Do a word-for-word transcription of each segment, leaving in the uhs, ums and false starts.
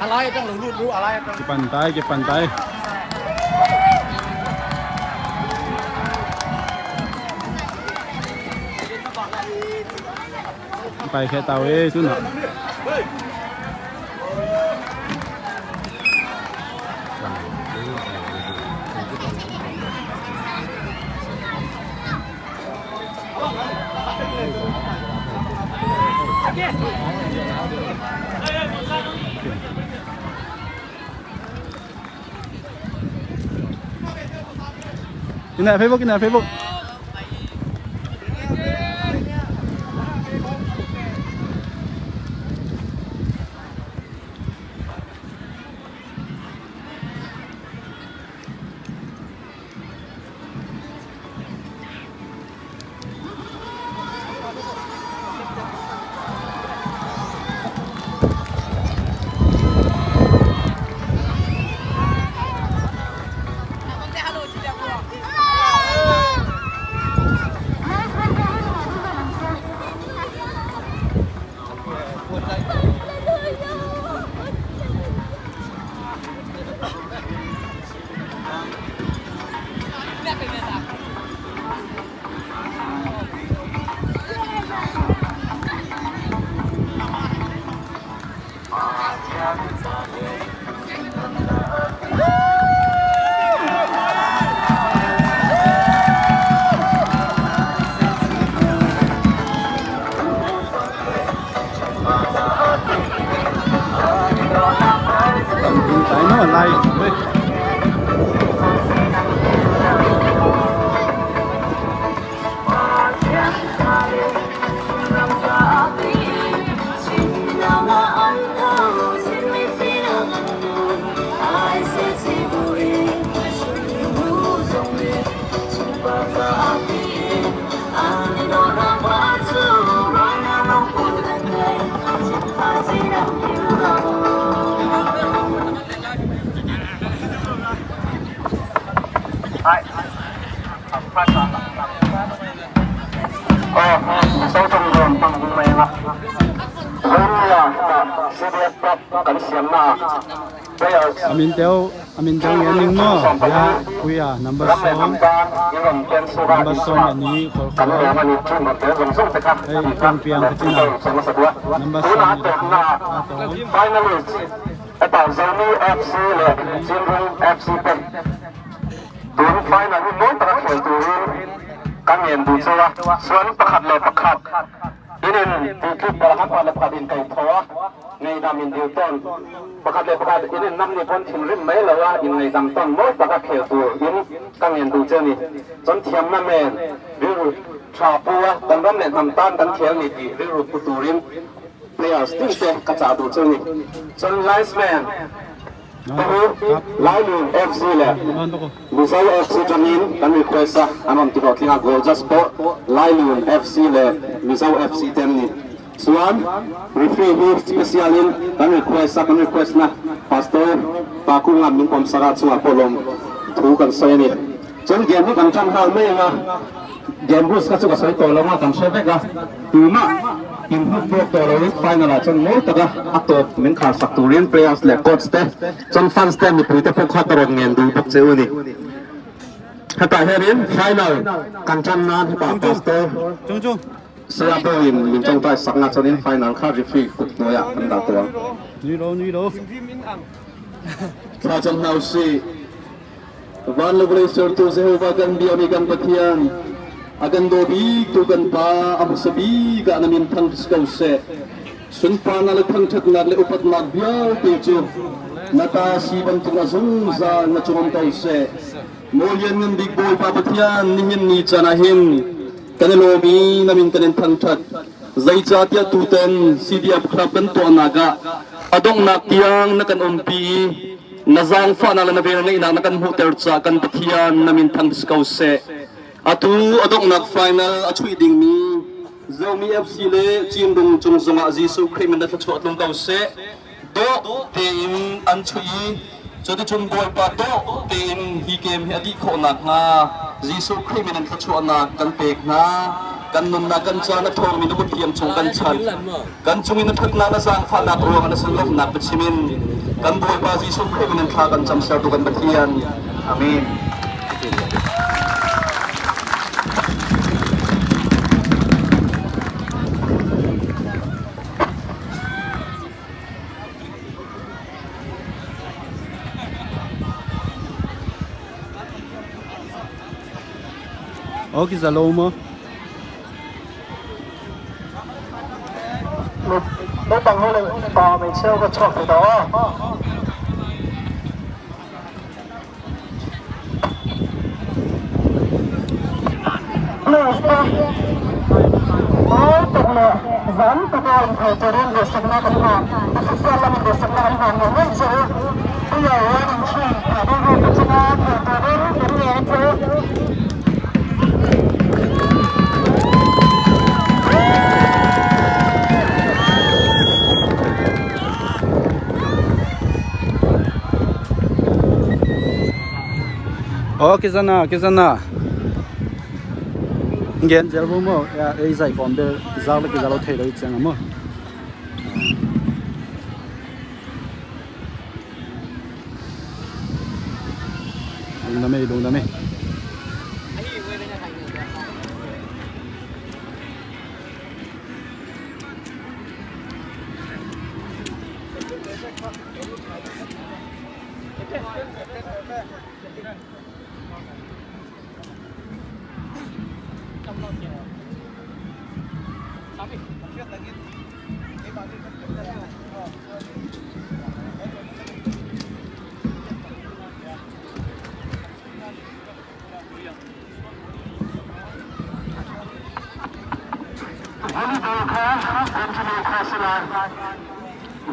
Kipan tai, kipan tai. Pai khia tau e, tu na. Ina Facebook, ina Facebook. A min teu, a min teu ngen ning maw? Ya, Kuya, number sawm. Number sawm le nih, khol khol. Hei, piang piang ka cina. Number sawm le nih, a tawm. Finalist, a tawm Zomi F C le Chinrung F C pen. Tun final hi mawi taka khel turin ka ngen duh ceu a, suan pakhat le pakhat in in ti kip bel a pakhat le pakhat in kai thaw a, ngaidam in diu ton. Pakhat le pakhat in in nam ni pon thin rim mai lo a, in ngaidam ton mawi taka khel turin ka ngen duh ceu ni. Cun thiamna men, bil tha pu a, kan ram le hnam tan kan khel ni ti rilru pu turin players dingte ka cah duh ceu ni. Cun linesman, Lailun F C le Mizo F C tangin kan request a, an om ti khawh khinga goal just pawh Lailun F C le Mizo F C tem ni. Suan referee hi special in kan request a, kan request na Pastor Pa Kung Ngam min pawmsak a cungah pawh lawm thu kan sawi a ni. Cun game hi kan ṭan hau mai a, game rules kha cu ka sawi tawn lo a, kan hre vek a. Tuma in hmuh tuak tawn lo in final ah cun mawi taka a tawp min kharsak turin players le coach te, cun fans te, mipui te pawh kha ka rawn ngen duh bawk ceu a ni. Hetah hianin final kan ṭan nan hetah Pastor Sayapa in min ṭawngṭaisakna cun in final kha referee kut hnuaiah kan dah tuang. Nui lo, nui lo. Thlacam hna usih. Van le vawlei sertu Jehovah kan biakmi kan Pathian, a kan daw biktu kan Pa, a hmasa bik ah na min thang si ko seh. Sunparnak le thangṭhatnak le upatnak vialte cu na ta si bantuk a zungzal na cung om ko seh. Maw lianngan bik Bawipa Pathian, nihin ni caan ah hin kan i lawm i na min kan in thangṭhat. Zeicahtiah tutan C D F Club kan tuahnak ah a donghnak tiang na kan ompih i na zaangfahnak le na velngeihnak na kan hmuhter caah kan Pathian na min thang si ko seh. Atu a donghnak final a chuih dingmi Zomi F C le Chinrung cung zongah Jesuh Khrih min na thluachuah tlung ko seh. Dawh tein an chuih i, cuticun Bawipa dawh tein hi game hi a dih khawh nakhnga Jesuh Khrih min an thluachuahnak kan pek hna. Kan nunna kan cah na thawngin na mutthiam chung kan chan. Kan cungin na thatna na zangfahna ruangah na sunlawmhna pia cimin kan Bawipa Jesuh Khrih min in thla kan camsiatu kan Pathian. Amen. Aw, kiza lo maw? Lo bang lo le pa mai cheu ka chok ta. Lawmte, mawi tak le zan taka in thei turin ruahsakna kan hawm. Official lamin ruahsakna kan hawm lo ngei cio. Tui a wan in chin thei ding hawm ka cina thei turin kan ngen cio. Aw, kizana, kizana. Gen zel bo maw? Ya, ei zai kawm bel zak le kiza lo thei lo i ciang a maw? Lungdam ei, lungdam ei. Volleyball kha, continue kha sila.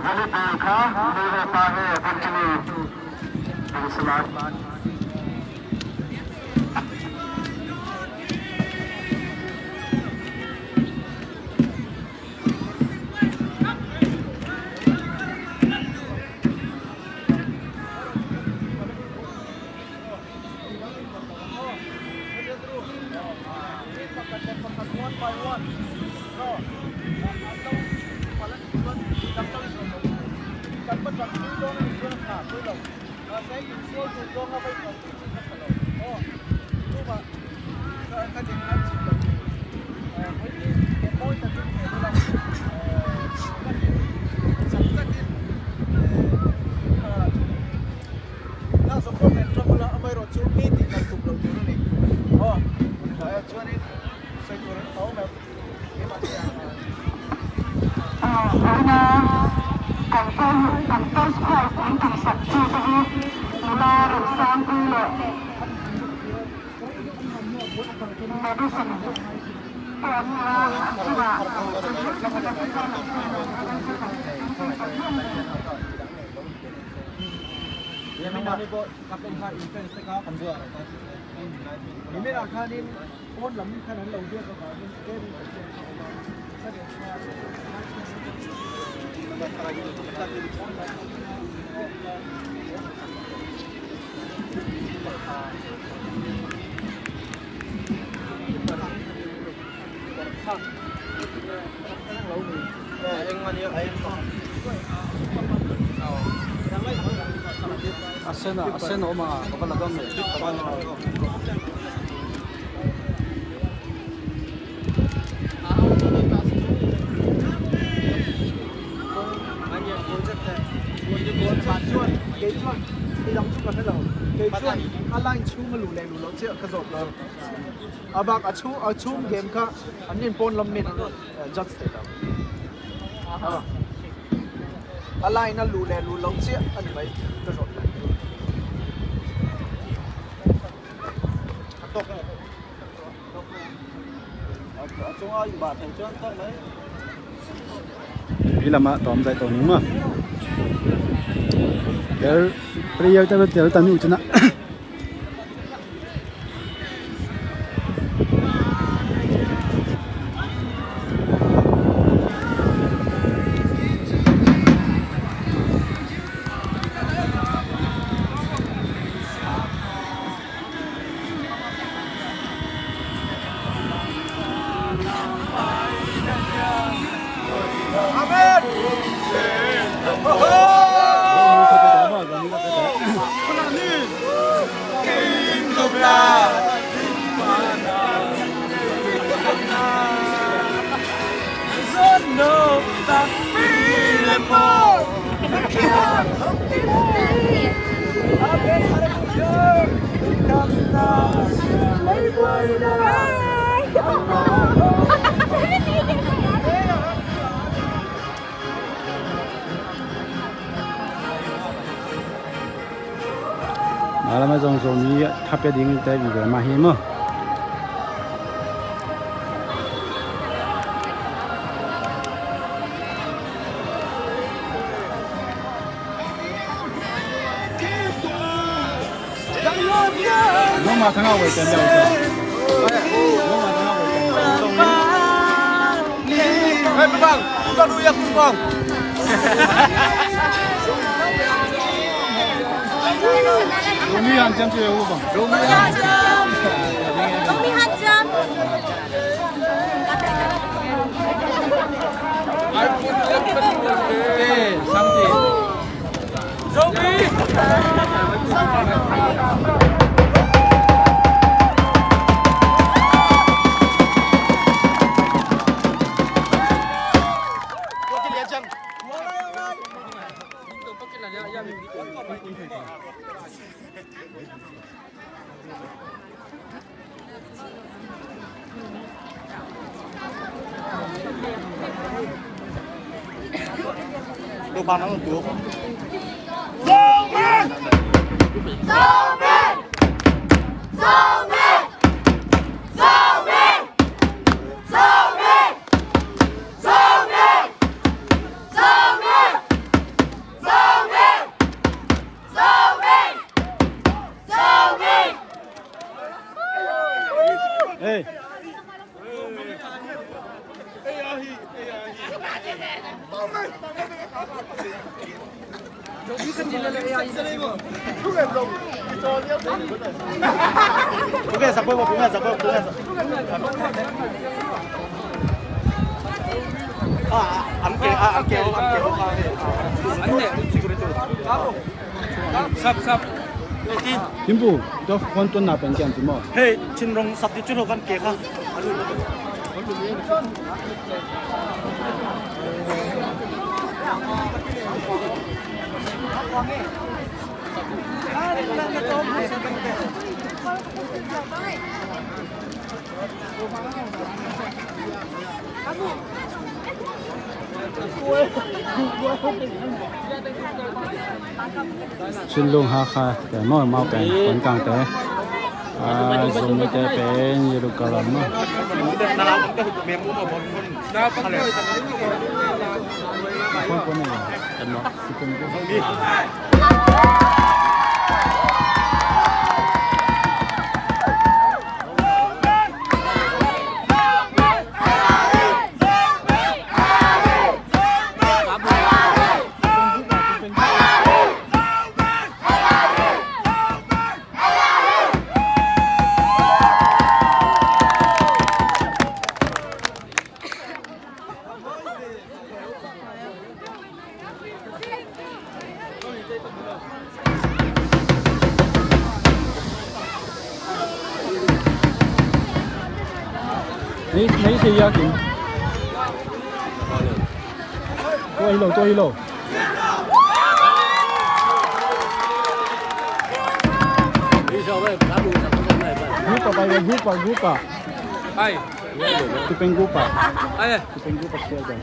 Volleyball kha, Mura pa he, continue. Sila. A sen a, a sen a om a, ka va la dong le. Kei chuan, kei chuan, i lam chu ka hre lo. Kei chuan a line chhung a luh leh luh loh chiah ka zawt lo. A bak a chhung, a chhung game kha an in pawn lam min, eh, judge thei lo. Ah. A line a luh leh luh loh chiah a ni mai ka zawt lo. A tawk a. Hi lamah tawm zaih tawh ning maw? Tel, player te tel ta ni uh cina. Mah lam ah zong Zomi thapia dingte vive mah hi maw. Noma thanga wei tem deuh. Noma thanga wei tem deuh. Hei, Pu Bang, Pu Bang, Pu Bang. Zomi hanciam ci ve, Pu Bang. Zomi hanciam. Zomi hanciam. Eh, something. Hey. Sap, sap. Timbu, tua phone tuanna pen kian ti maw? Hei, Chin Rong sap ti cu lo kan ke kha. Chinlung Hakha te maw, mau pen Konkang te. Ah, Zomi te pen Yellow Color maw. Nei, nei sei ya kin. Tua hi lo, tua hi lo. Gupa pai, gupa, gupa. Ai. Tupeng gupa. Ai. Tupeng gupa sia dah.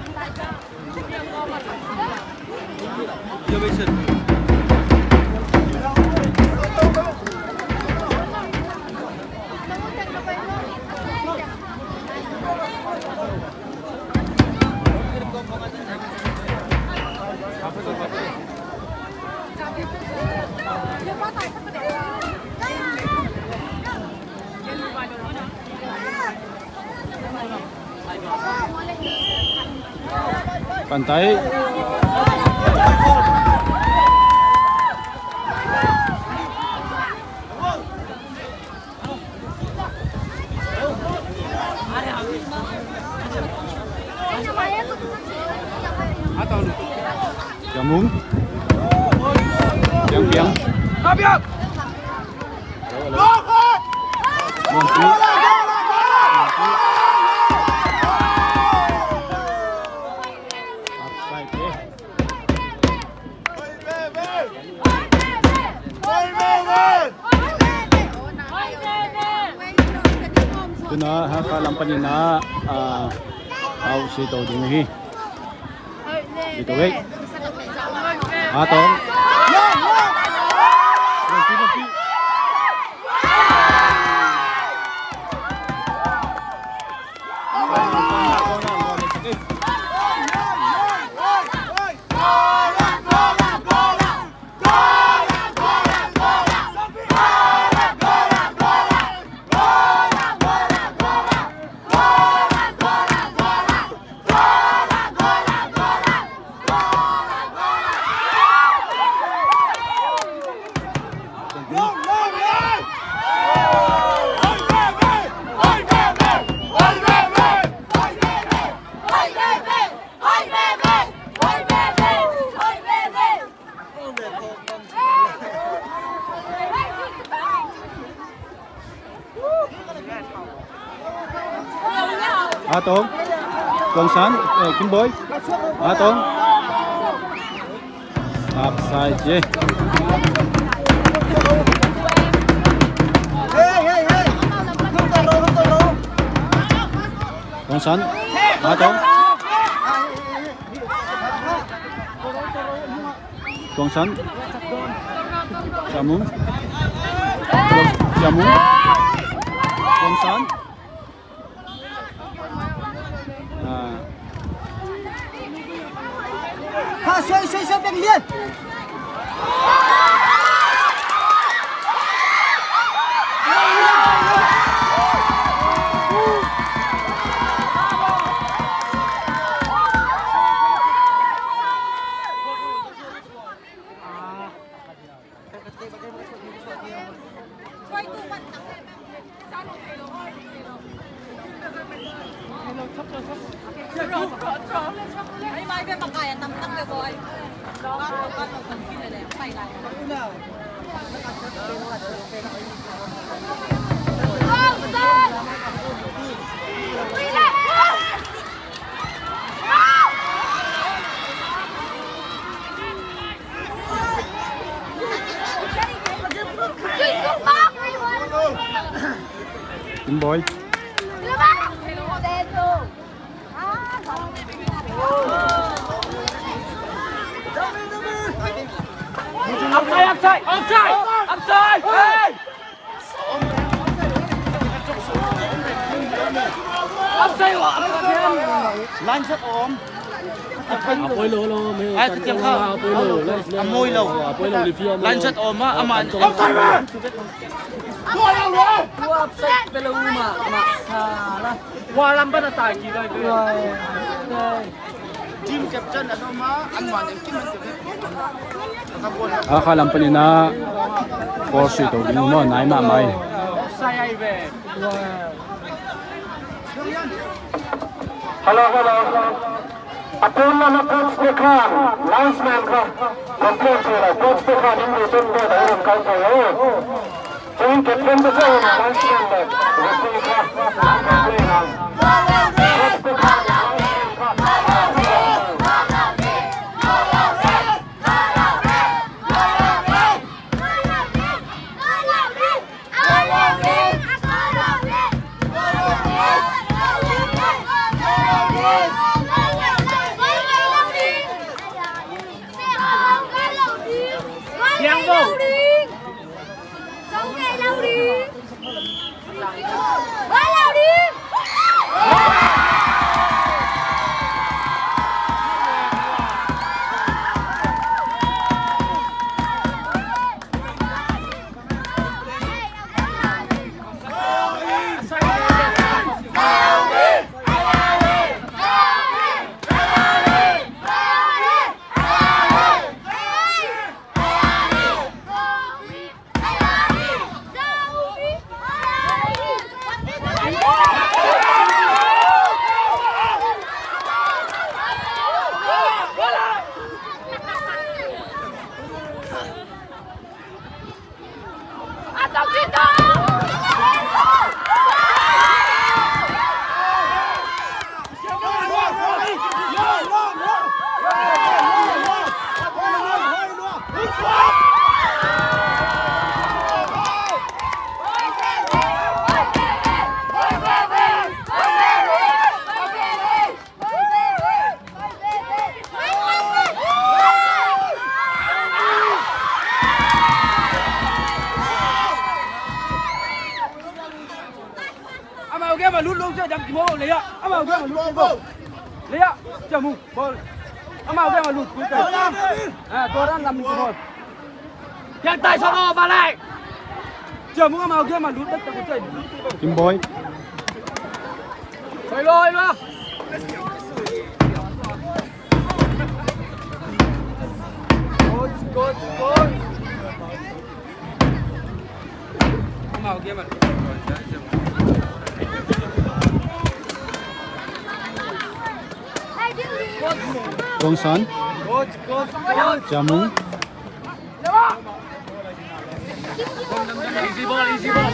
Pantai. Kiang mun. Kiang, kiang. Mun pi. Tuna Hakha lam panin ah, ah, au si to ding hi. Ito wei. Atong. Atong. Tuang San, eh, Kim Boy. Atong. Upside, ye. Tuang San. Atong. Tuang San. Siamung. Siamung. Tuang San. Ah. Ha, soi, soi, soi, peng lian. Kim Boy. Offside, offside! Offside! Offside! Hey! Offside! Offside! Line set om. A poi lo lo, me. Ai, ka tiang kha. A poi lo, a moi lo. A poi lo, li fi a moi lo. Line set om a, a man. Offside! Offside, pelo ma, ma, sa la. Kua lam pan a tai kik a hi ve. Team captain a dom a, an muan em kim an ti ve. Hakha lam panin ah foul sui to ding maw, nai mahmah hi. Hello, hello. A pawl lam a coach te khan, linesman kha complain thei lai, coach te khan in return ball a hong kal thei lo. Team captain te khan linesman le referee kha an complain a. Coach te khan linesman kha Lut lo sia, dam kimawl lo, lei ah. Amau game ah lut kimawl. Lei ah, Cia Mung, ball. Amau game ah lut kimawl. Ah, tua dan lam kimawl. Piang tai song aw, Malai. Cia Mung amau game ah lut tak tak sia. Kim Boy. Hoi lo, hoi lo. Good, good, good. Tuang San. Cia Mung. Easy ball, easy ball.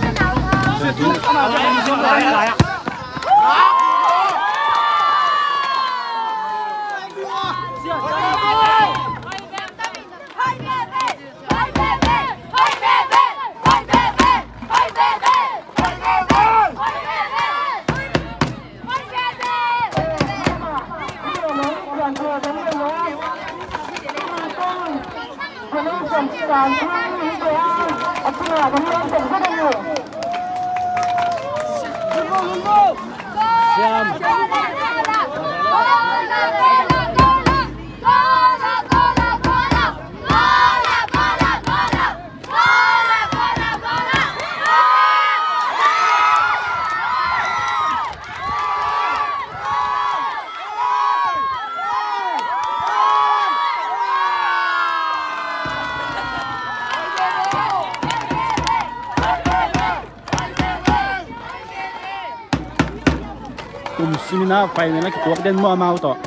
Kum simin ah final a kituak den maw amau tawh.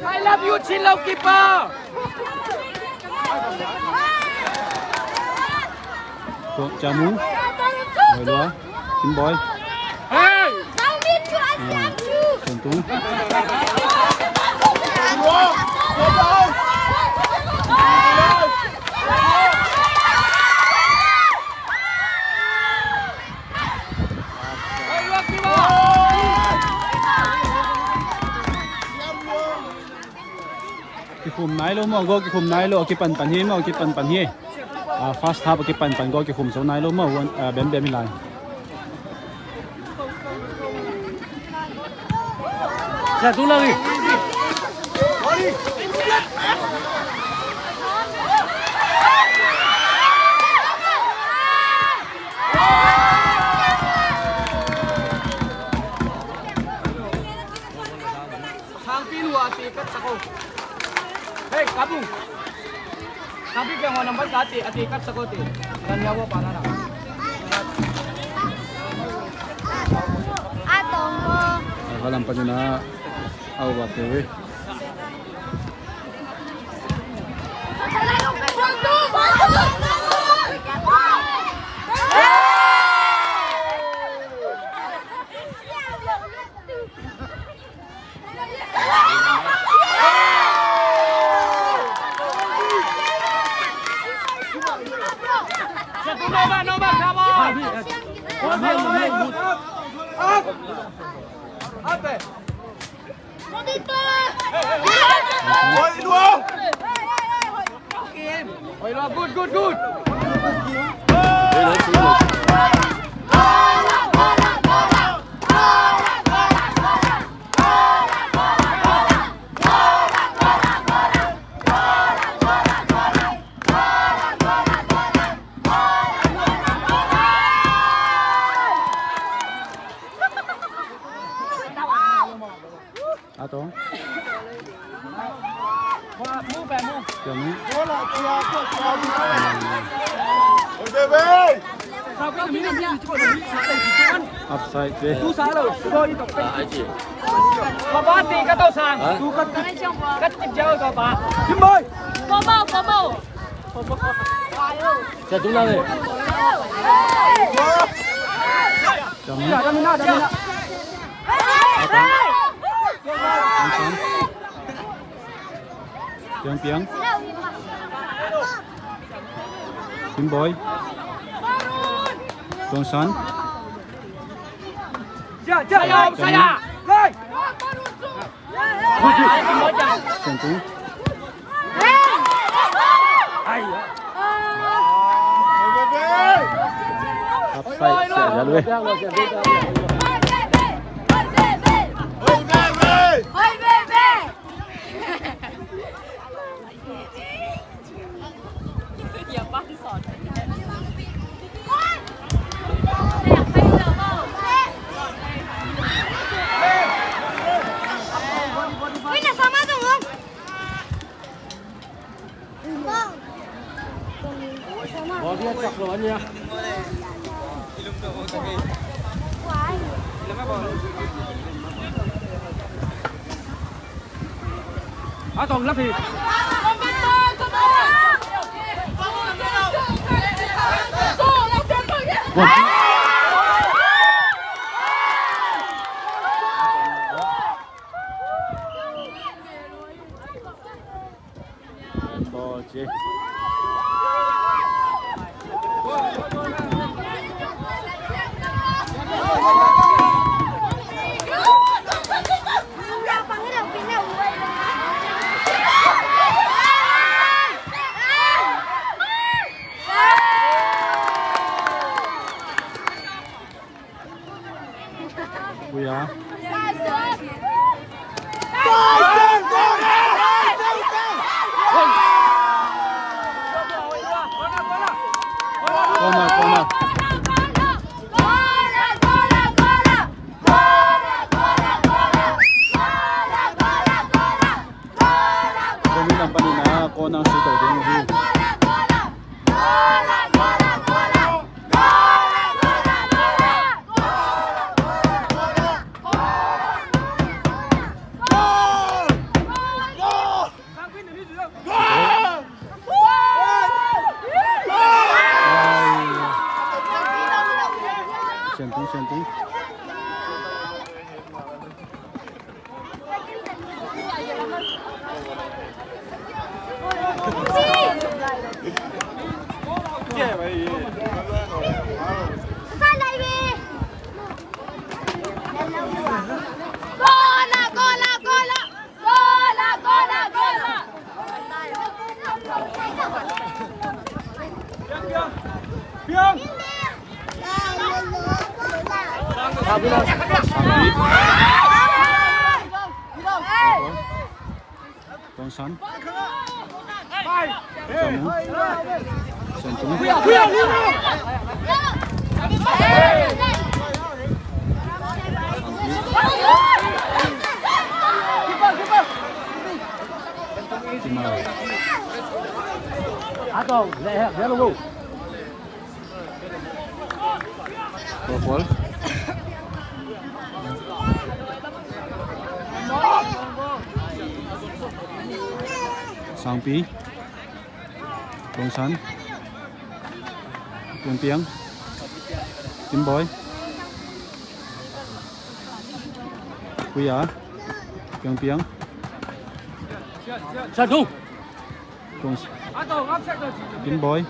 I love you, Chin Lo keeper. Tua Cia Mung. Boy lua. Kim Boy. Hey! Sun Tung. Kikhum nai lo maw, goal kikhum nai lo, kipanpan hi maw, kipanpan hi. Ah, first half kipanpan, goal kikhum zo nai lo maw, one, ah, bem bem hi lai. Sa tu lagi. Sangpi lua te kat sako. Hei, Kapung. Sangpi kiang hua nambat ka te, a te kat sako te. Dan ya wo pa na na. A tong mo. A ka lam pa ni na. Au ba te we. Good, good, good. Atong. Siang ni. Offside deh. Papa ti ka tau sang. Ha? Ka tip jau ka pa. Kim Boy. Papa, papa. Siang tung na le. Siang ni. Atong. Siang ni. Piang, piang. Kim Boy. Tuang San. Siang ni. Siang tung. Offside, siang ni. A tong lap hi. Kuya. Corner, corner. Corner panin a corner sui to ding hi. Sian tung, sian tung. Goal ah, goal ah, goal ah! Goal ah, goal ah, goal ah! Tongsan. Jamu. Sentum. Timau. Paul. Sangpi. Tongsan. Piang Piang. Timboi. Kuya. Piang Piang. Satu. Tung. Timboi.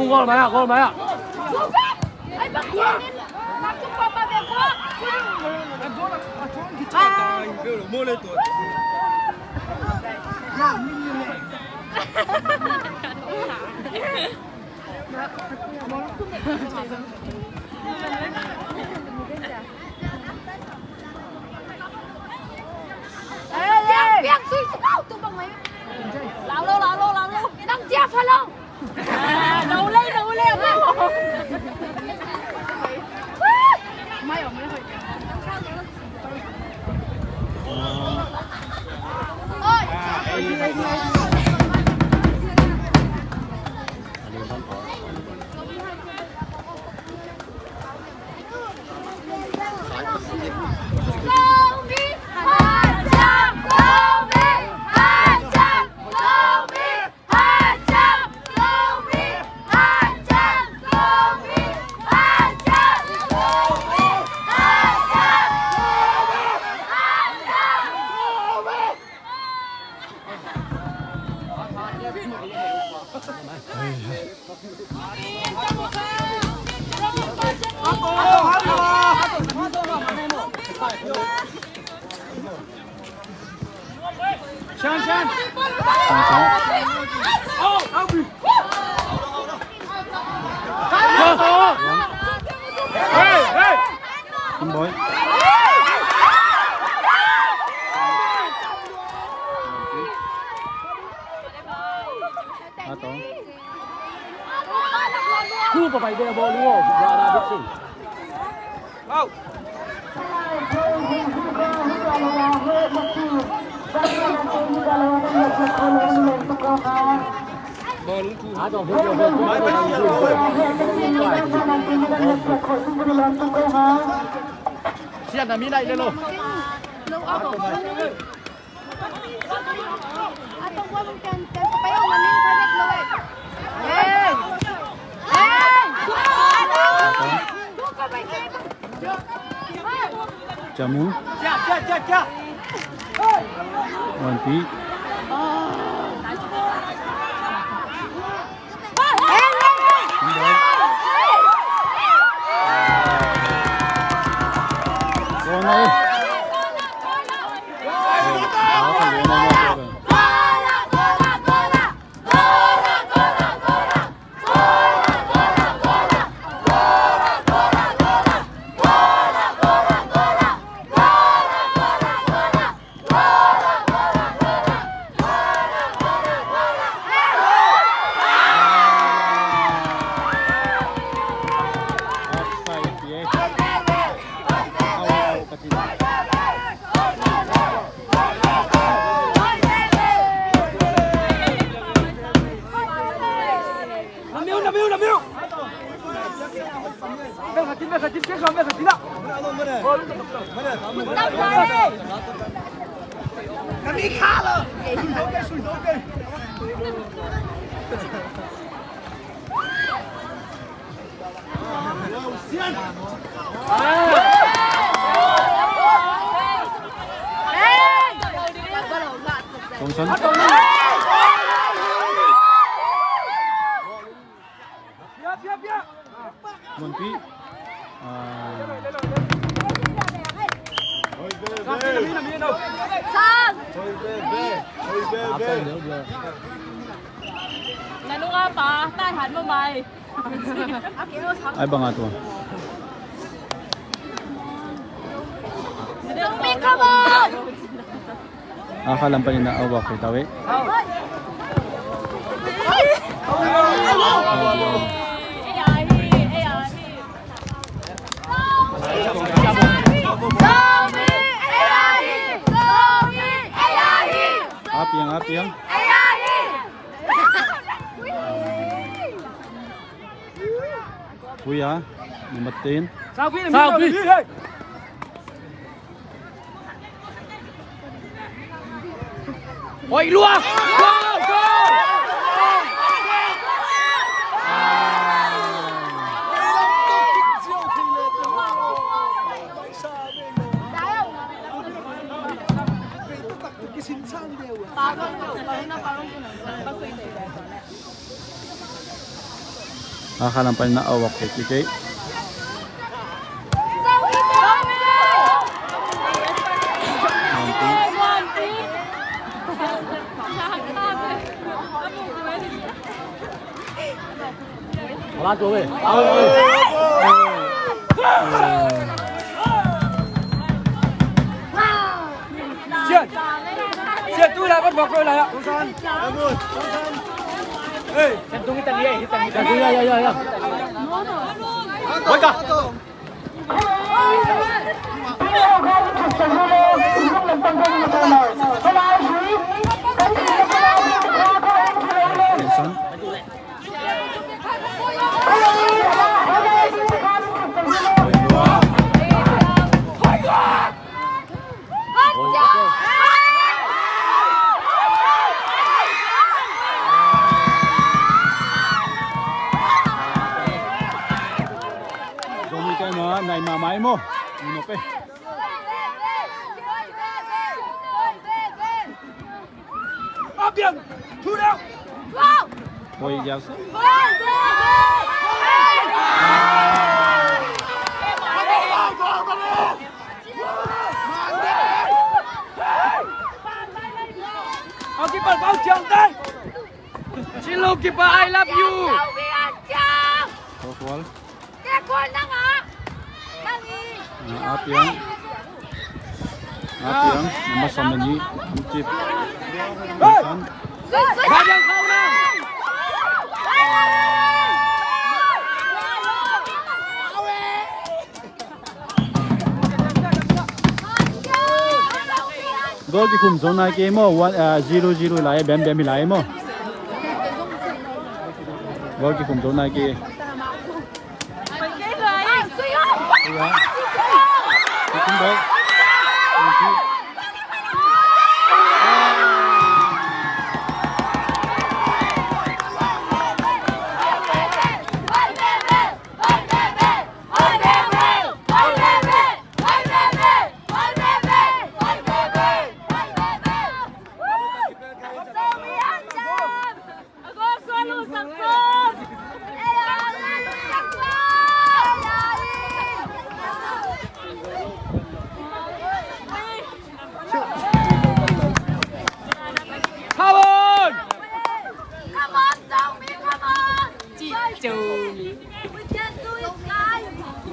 Gol mai ah, gol mai ah. Biang, biang, sui, sui, au, tu bang mai. Lau lo, lau lo, lau lo. Nang cia fa lo. Lau lei, lau lei, lau. Mai om lei. Oi. Jamu. Wanpi. Munpi. Nanu nga pa, tai han mo mai. Ai bang a tua. A kha lam panin a awak kei tau e. Apiang, apiang. Kuya, ni matin. Saupi, saupi. Oi, luang! Gol, gol! A kha lam panin a awak kei kei. Sian. Sian, tu lai, bat bak lai. Hey. Sian, tu kita ni, kita ni. Ya, ya, ya, ya. Oi, ka. Sian. Zomi kai ma, nai ma mai mo. Ni mo pe. Apiang, thu deuh. Oi, ya sa. Kual. Kekol nang ah. Nang i. Ah, Apiang. Apiang. Number sawm le nih. Amcip. Kongsan. Goal kikhum zo nai kei maw, one, ah, zero zero lai, bem bem hi lai maw. Goal kikhum zo nai kei.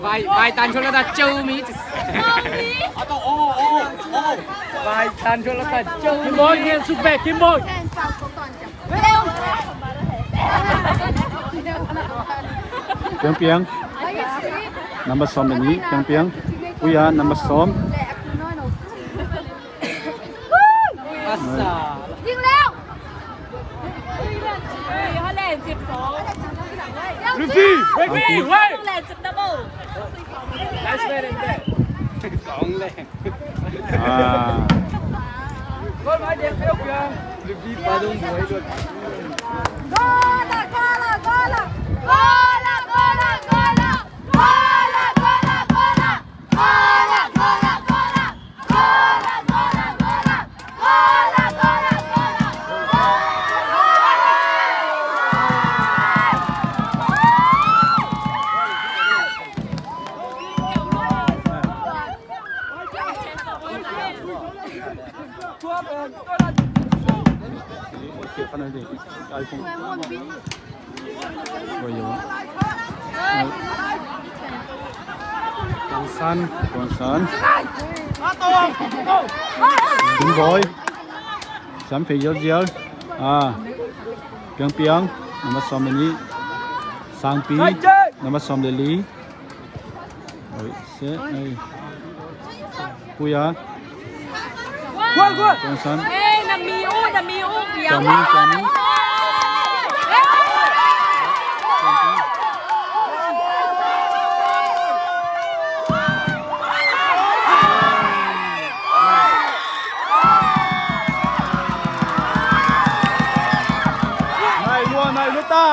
Vai, vai tan suak lo ta, Joe mi. Vai tan suak lo ta, Joe mi. Kim Boy, ngen suk bek, Kim Boy. Piang Piang. Number sawm le nih, Piang Piang. Puya, number sawm. Asa. Ding leu. Ui, ha len cip sawng. Referee, referee, wait. Len cip double. Nice man in there. Sawng len. Ah. Goal mai ding peuh piang. Referee pa dong buai dot. Goal la, goal la, goal la. Goal la, goal la, goal la. Goal la, goal la, goal la. Kongsan, Kongsan. Ding Boy. Sam Fei Yol Zial. Ah. Piang Piang. Number sawm le nih. Sangpi. Number sawm le li. Oi, se, oi. Puya. Kongsan. Eh, na mi uh, na mi uh, piang. Jamu, jamu. Nai lua, nai lua ta.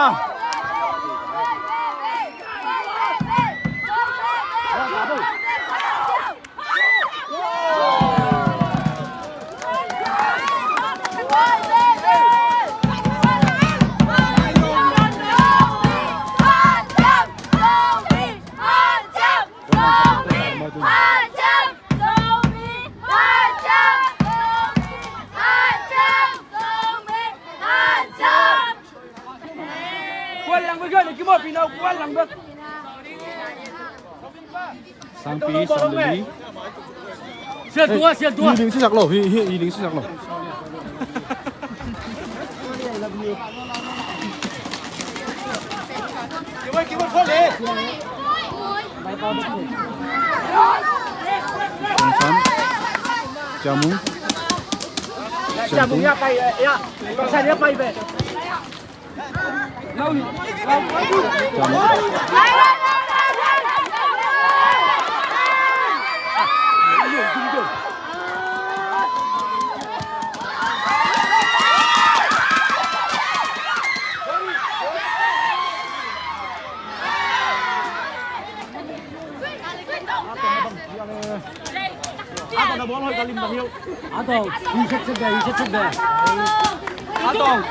Kual lang bek, ni kimo pinaw, kual lang bek. Sangpi, sawm le li. Sial tua, sial tua. Hi ling sisak lo, hi, hi, hi ling sisak lo. Kongsan. Jamu. Jamu ya pai, ya. Kongsan ya pai be. Atong, hi set set deh, hi set set deh. Atong.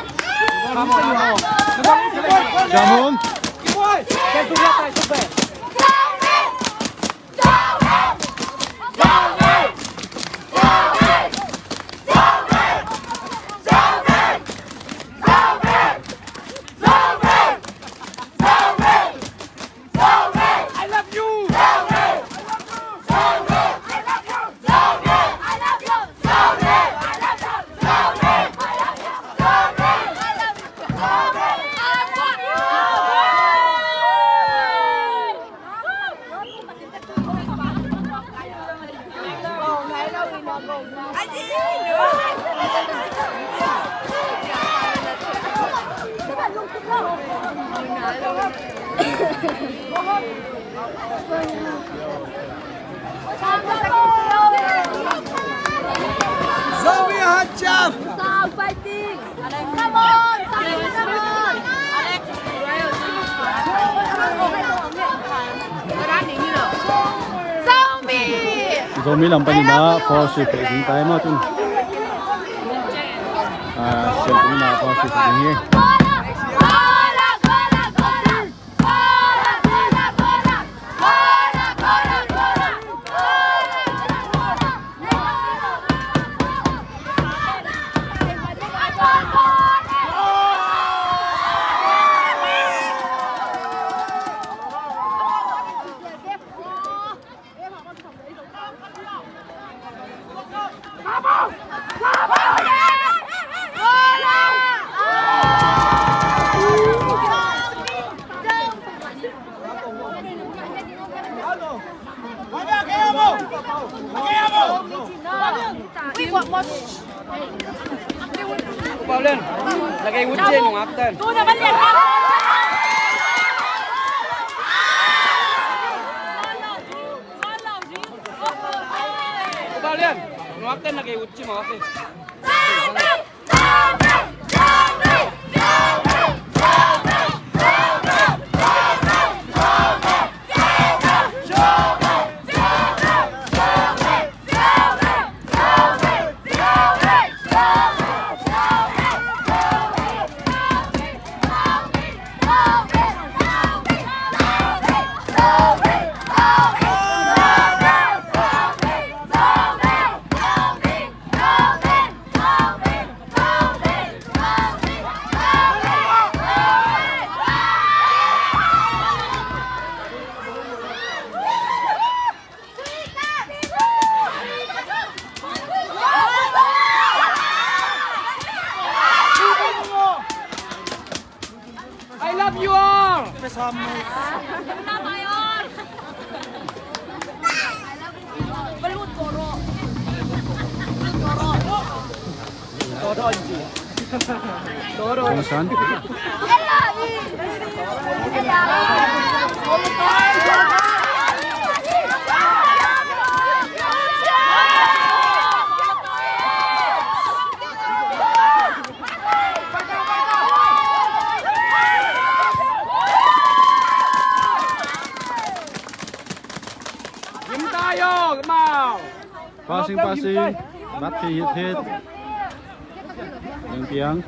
Jamun. Zomi hot jump! Sound fighting! Come on! Come on! Zomi lam panin ah foul sui pek ding tai maw tun. Ah, siam panin ah foul sui pek ding hi. Paulen, lagay wut je nung aktan. Paulen, nung aktan lagay wut je mo kasi. I love you all. Kongsan. Passing, passing. Bat khit khit. Piang, piang.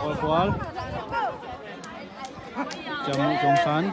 Kual, kual. Ciang Muh Kongsan.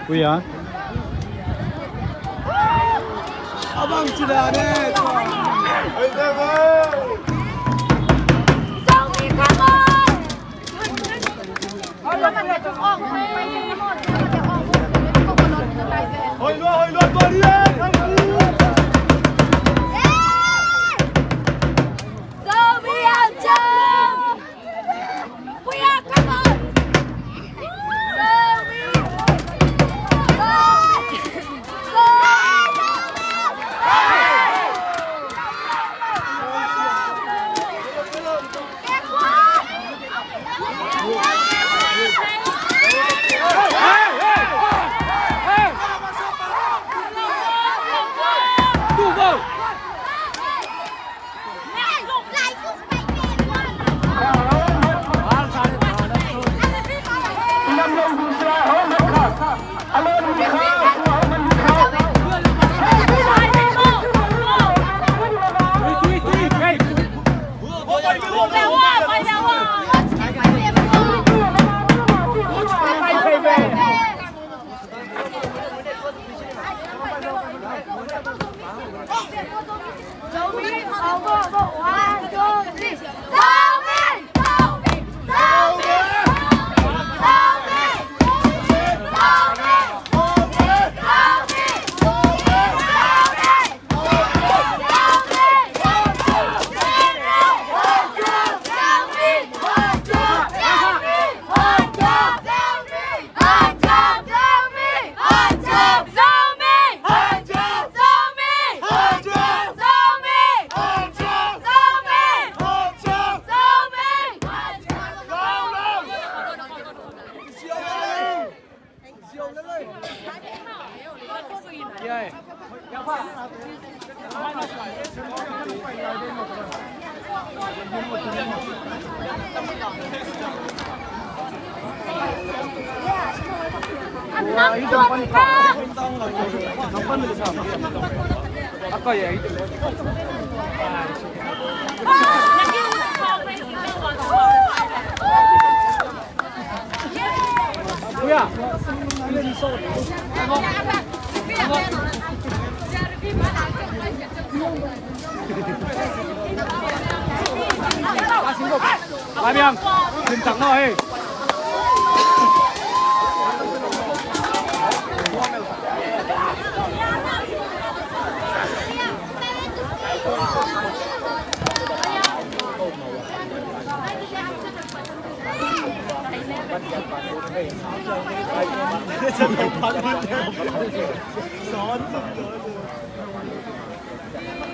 Kuya. Abang sila ni.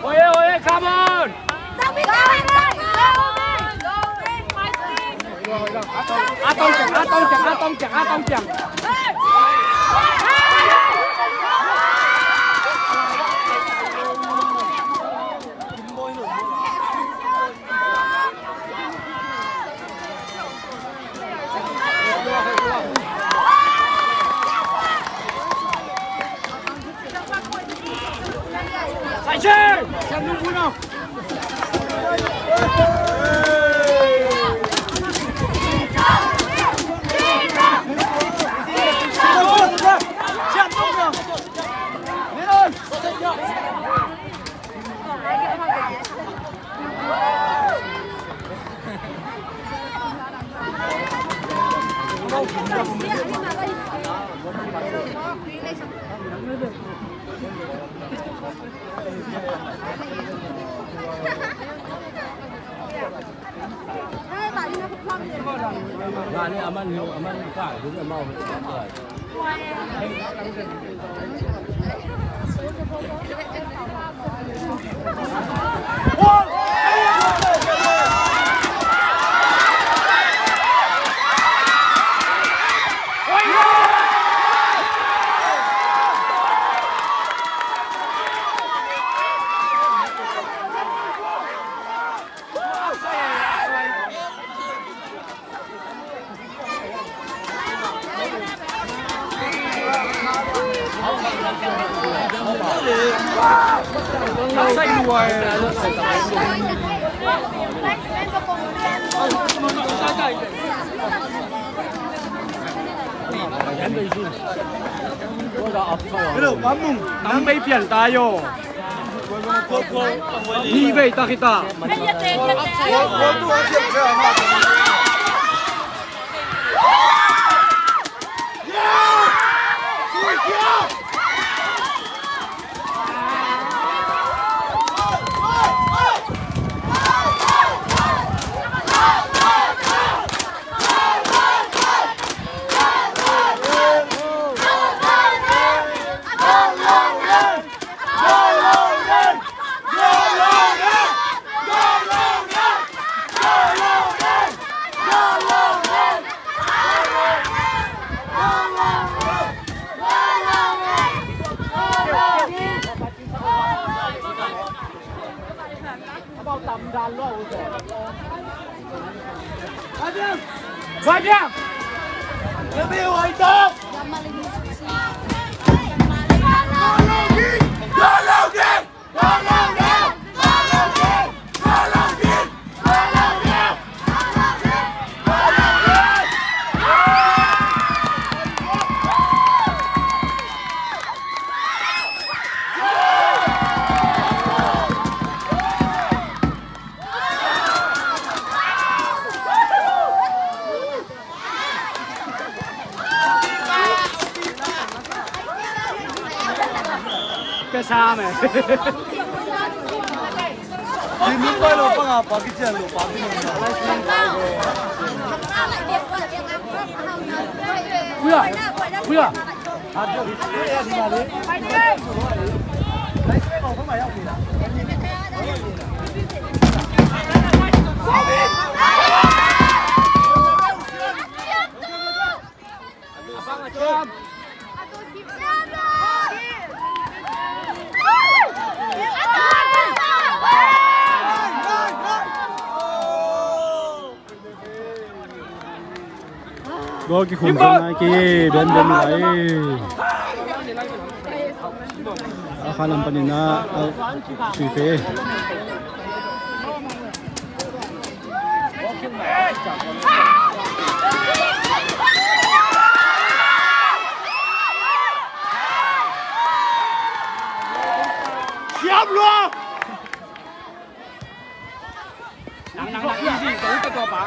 Oye, oye, come on! Hello, Pamung. Nang bei pian ta yo. Ni bei ta kita. Pia sa me. Din mun pai lo pang a pa ki chian lo pa ki. Kuya, kuya. Goal kikhum khum nai ki, ben ben lai. A kha lam panin a, a, sui pe. Siam lua. Nang, nang, nang, easy, go, go, go, pa.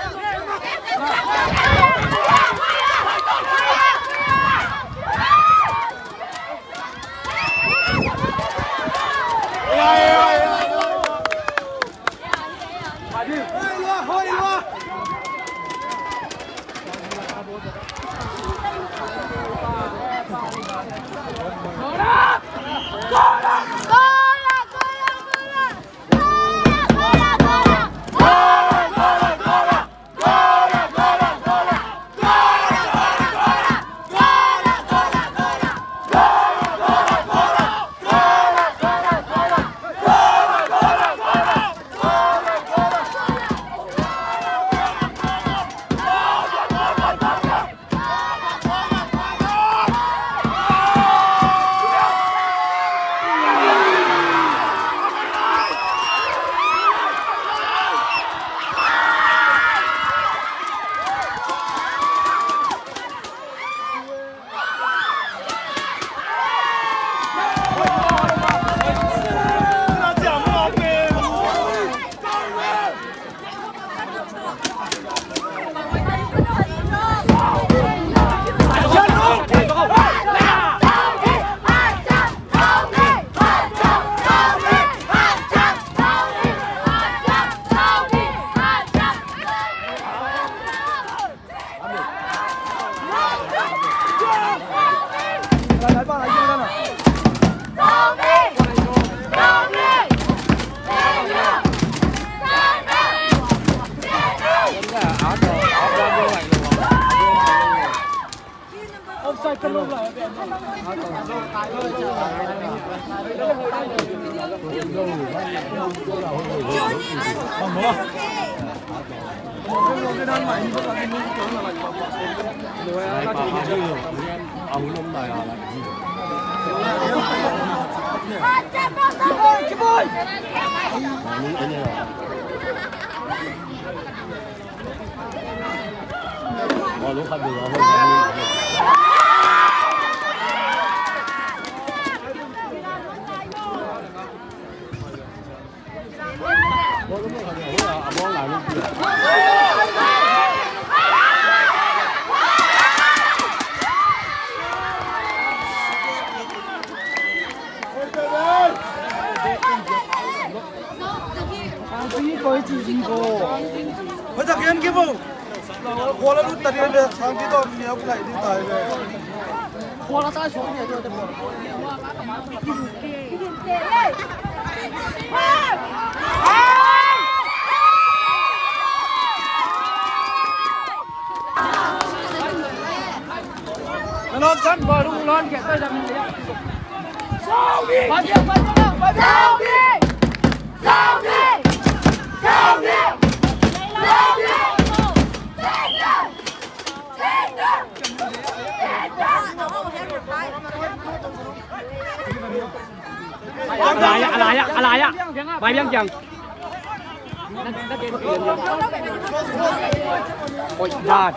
Hoih tak hian ki bo. Kuala lut ta ding ve, sang ki tawh mi a lai ding tai ve. Kuala ta suak ni a ding. A lai ah, a lai ah, a lai ah. Bai biang kiang. Oi, dan.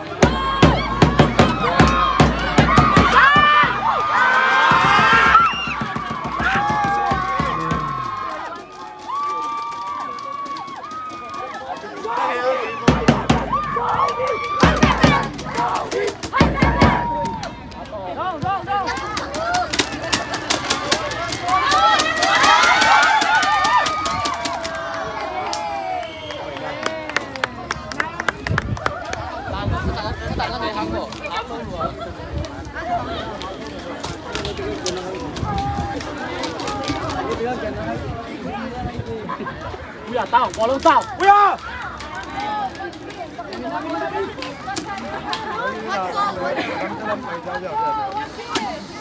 Ui, à, tao, có lông tao. Ui, à.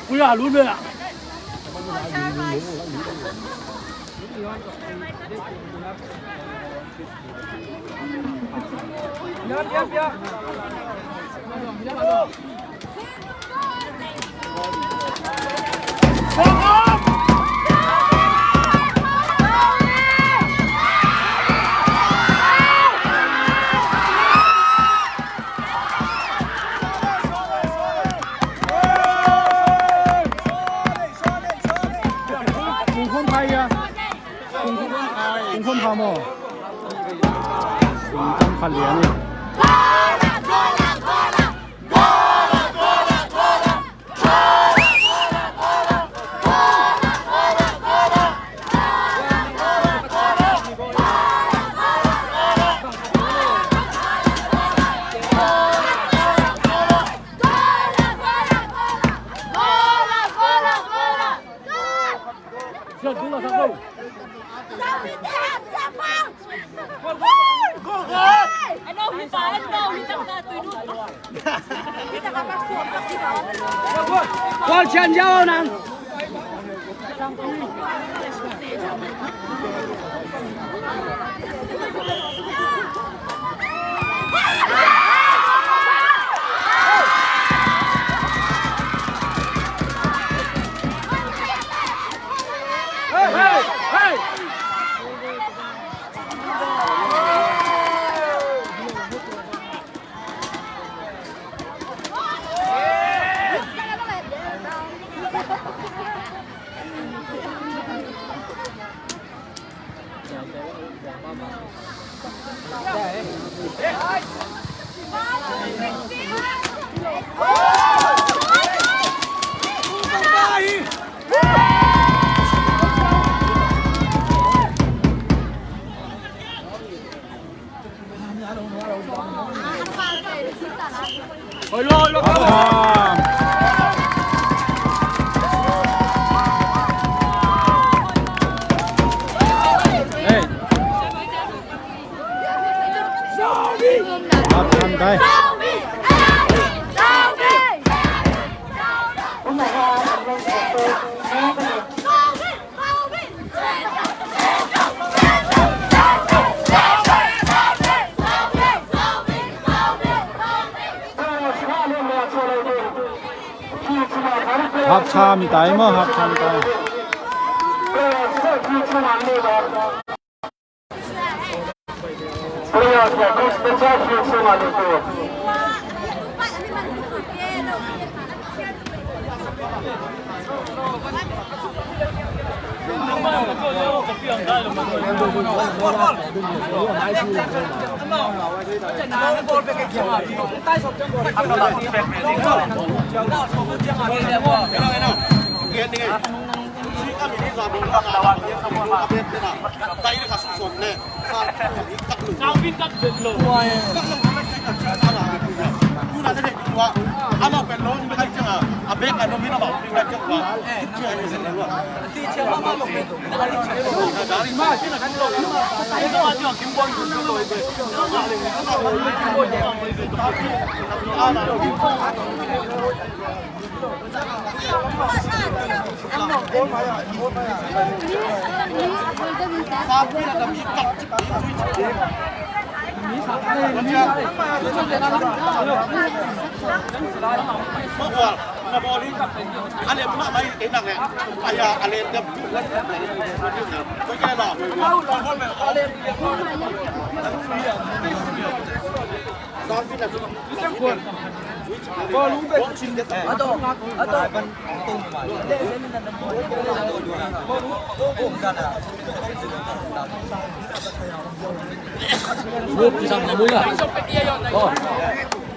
Ui, à, lún về à. Kung khom khai a. Kung khom khai maw? Kung khom khai lian ni. Kual chian ziau nang. Haptha mi tai maw, haptha mi tai.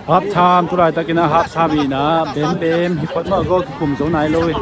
Half time, tu laitakin a half time in a bembem hi phot mah, goal kikum zo nai lo hi.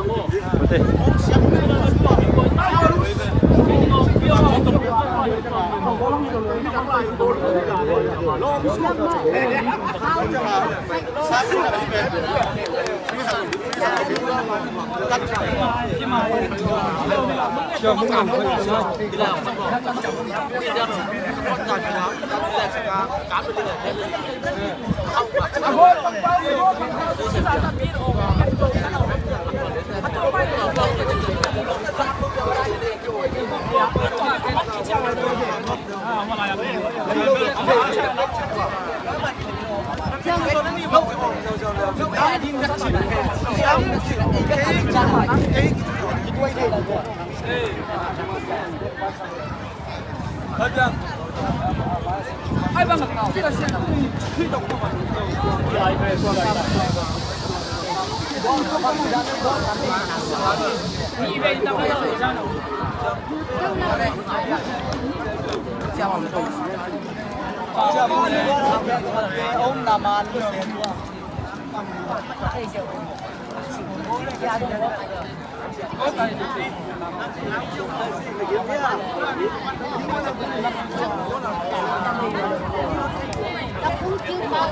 Kung cing pa,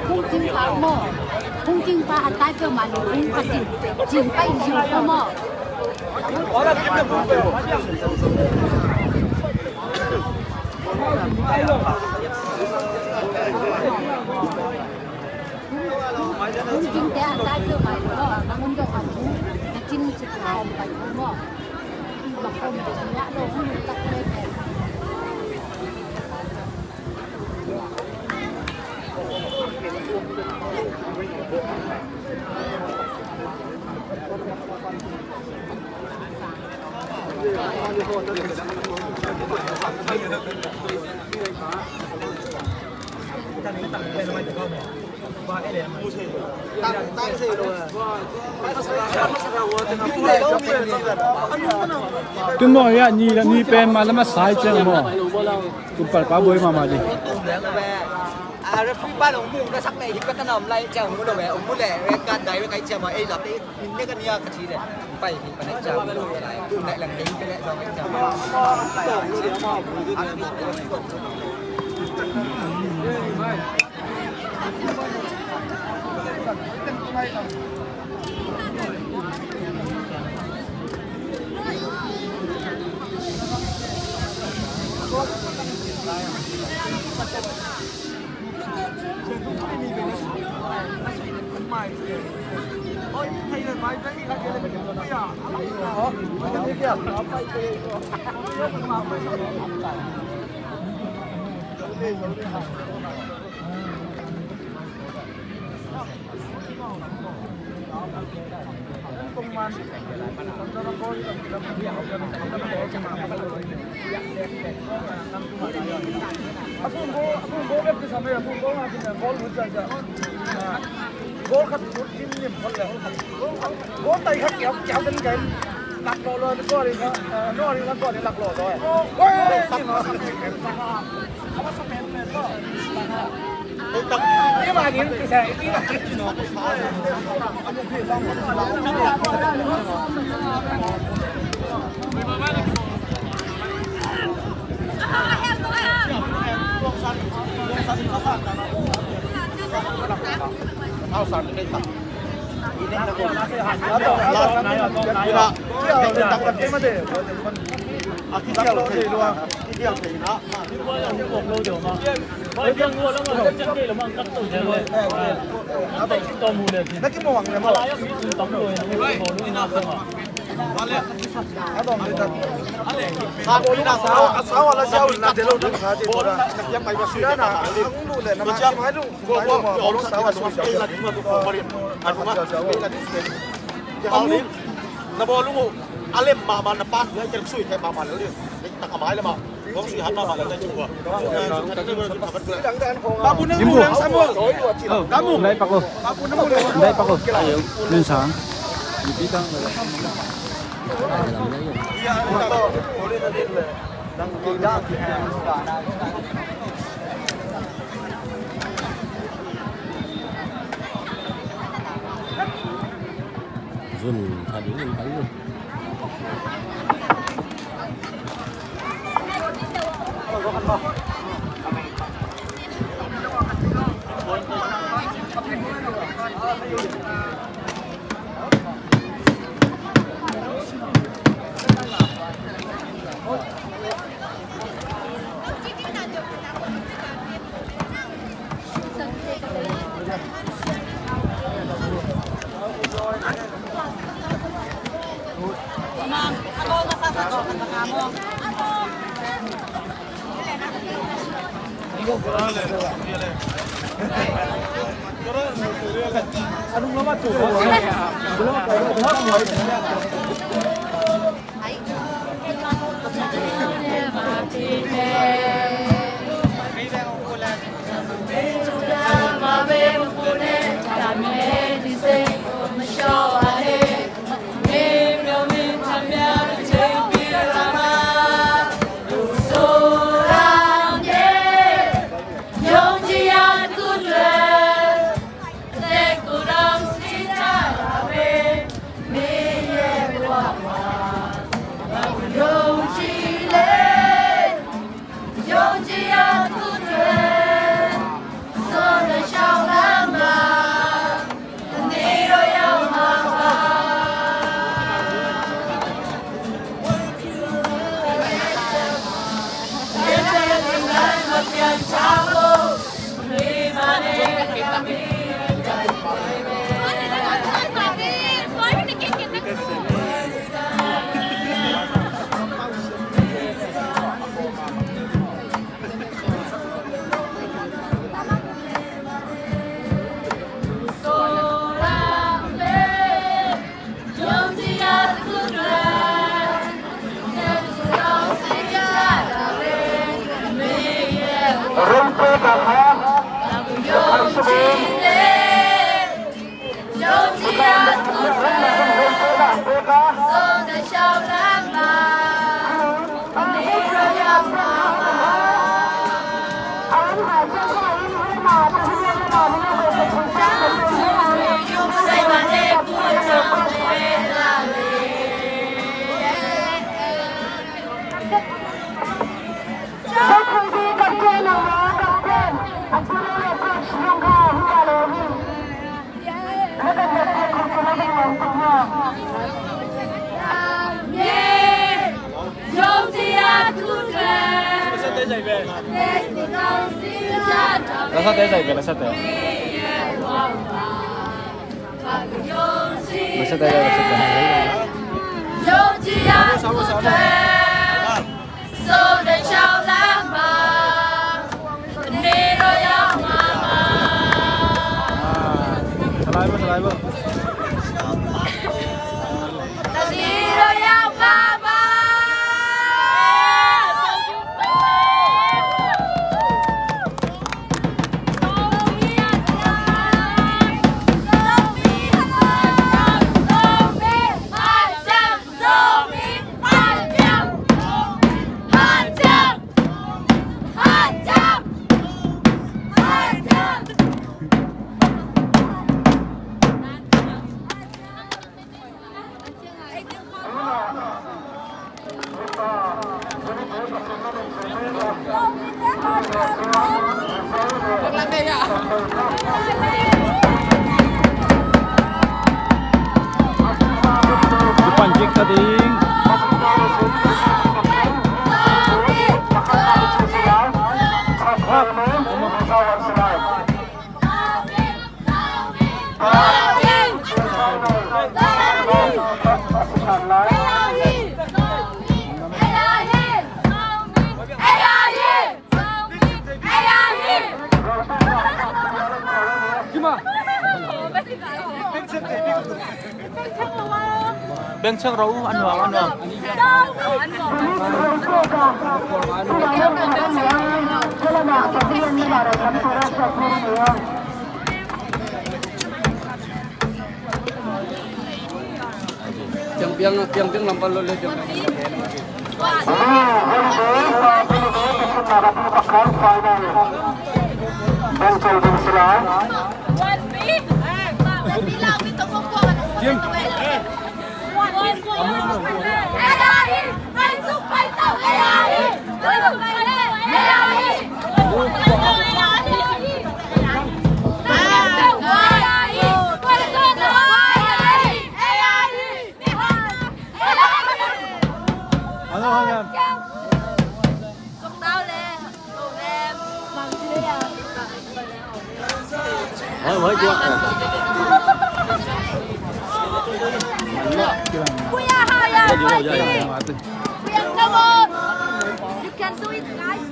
kung cing pa maw? Kung cing pa a tai peuhmah ni kung ka cing, cing pa i cing pa maw? Kung cingte a tai peuhmah ni maw? Na mun dong a kung, na cin cik a om pai kung maw? Tun nawi ah ni le ni pen ma lam a sai ciang maw? Kum palpa buai mahmah ding. A referee pa lo mu ka sak nei hi ka ka nam lai ciang mu lo ve, mu le red card dai ve kai ciang ma ei la pe min ne ka nia ka ci le. Pai hi pa nei ciang mu lo lai. Tu nei lang ding ke le zong ciang. A phung go, a phung go bek kisam e, a phung go nga kin goal lut zai zai. Goal khat lut kim nim khol le. Goal tai khat kiau kiau den kai. Lak lo lo ni goal ring ha, no ring lak goal ring lak lo lo. Oi, ni no. Na bawlung uh a lem mahmah, na pas na kek sui thei mahmah lel ding. Tak a mai lamah kong sui hat mahmah lel ding. Babu nang mu lang sa mu. Kamu. Ndai pak ko. Babu nang mu lang. Ndai pak ko. Ayun. Yun sa. Zun, tadi ni, tadi ni. Lasa te zai ve, lasa te. Lasa te, lasa te. Salai bo, salai bo. Bengchek ro, a nuam, a nuam. Piang, piang, piang, piang lampan lo le, piang. You can do it, guys.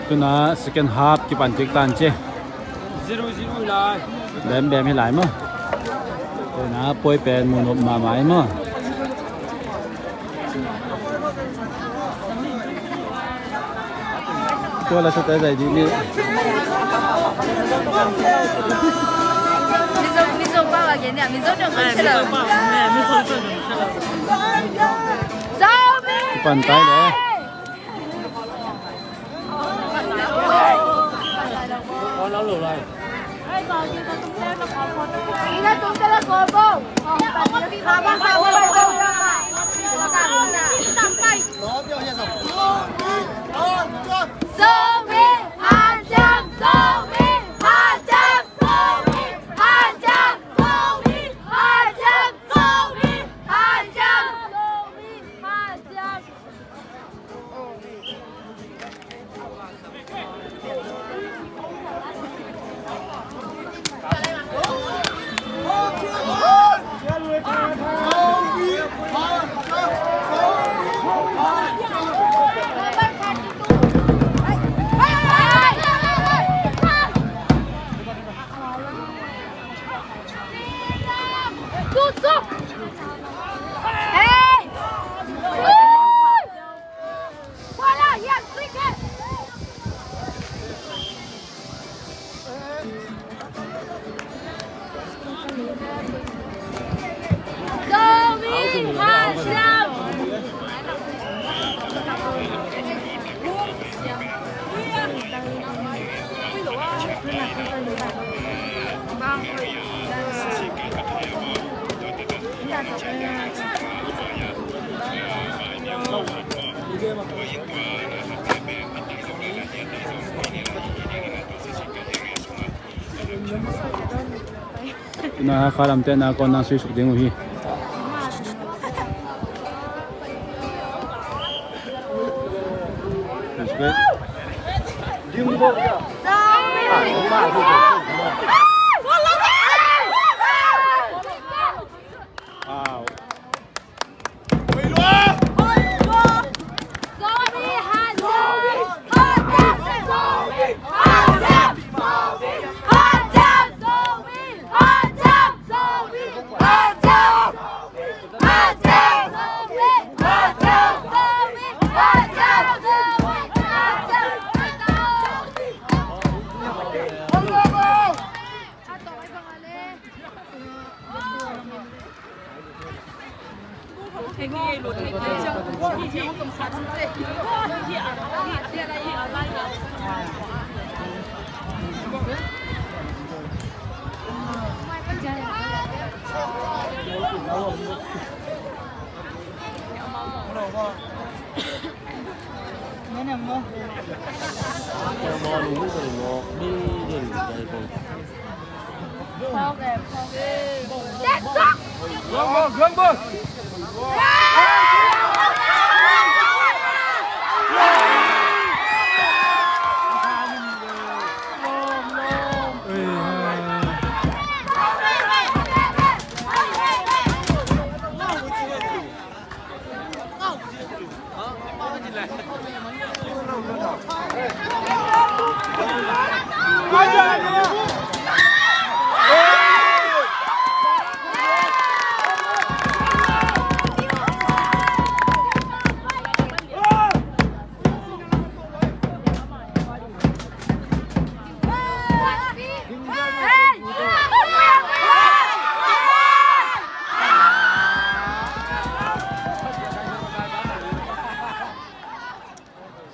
Tuna second half kipan kik tan ci. Zero zero lai. Bem bem hi lai maw. Tuna poi pen mu nop mahmah hi maw. Tua la sa te zai di ni. Mizo, Mizo pau again, yeah, Mizo dong. Pan tai le. Tuna kha lamte na kon nang sui suk ding uh hi.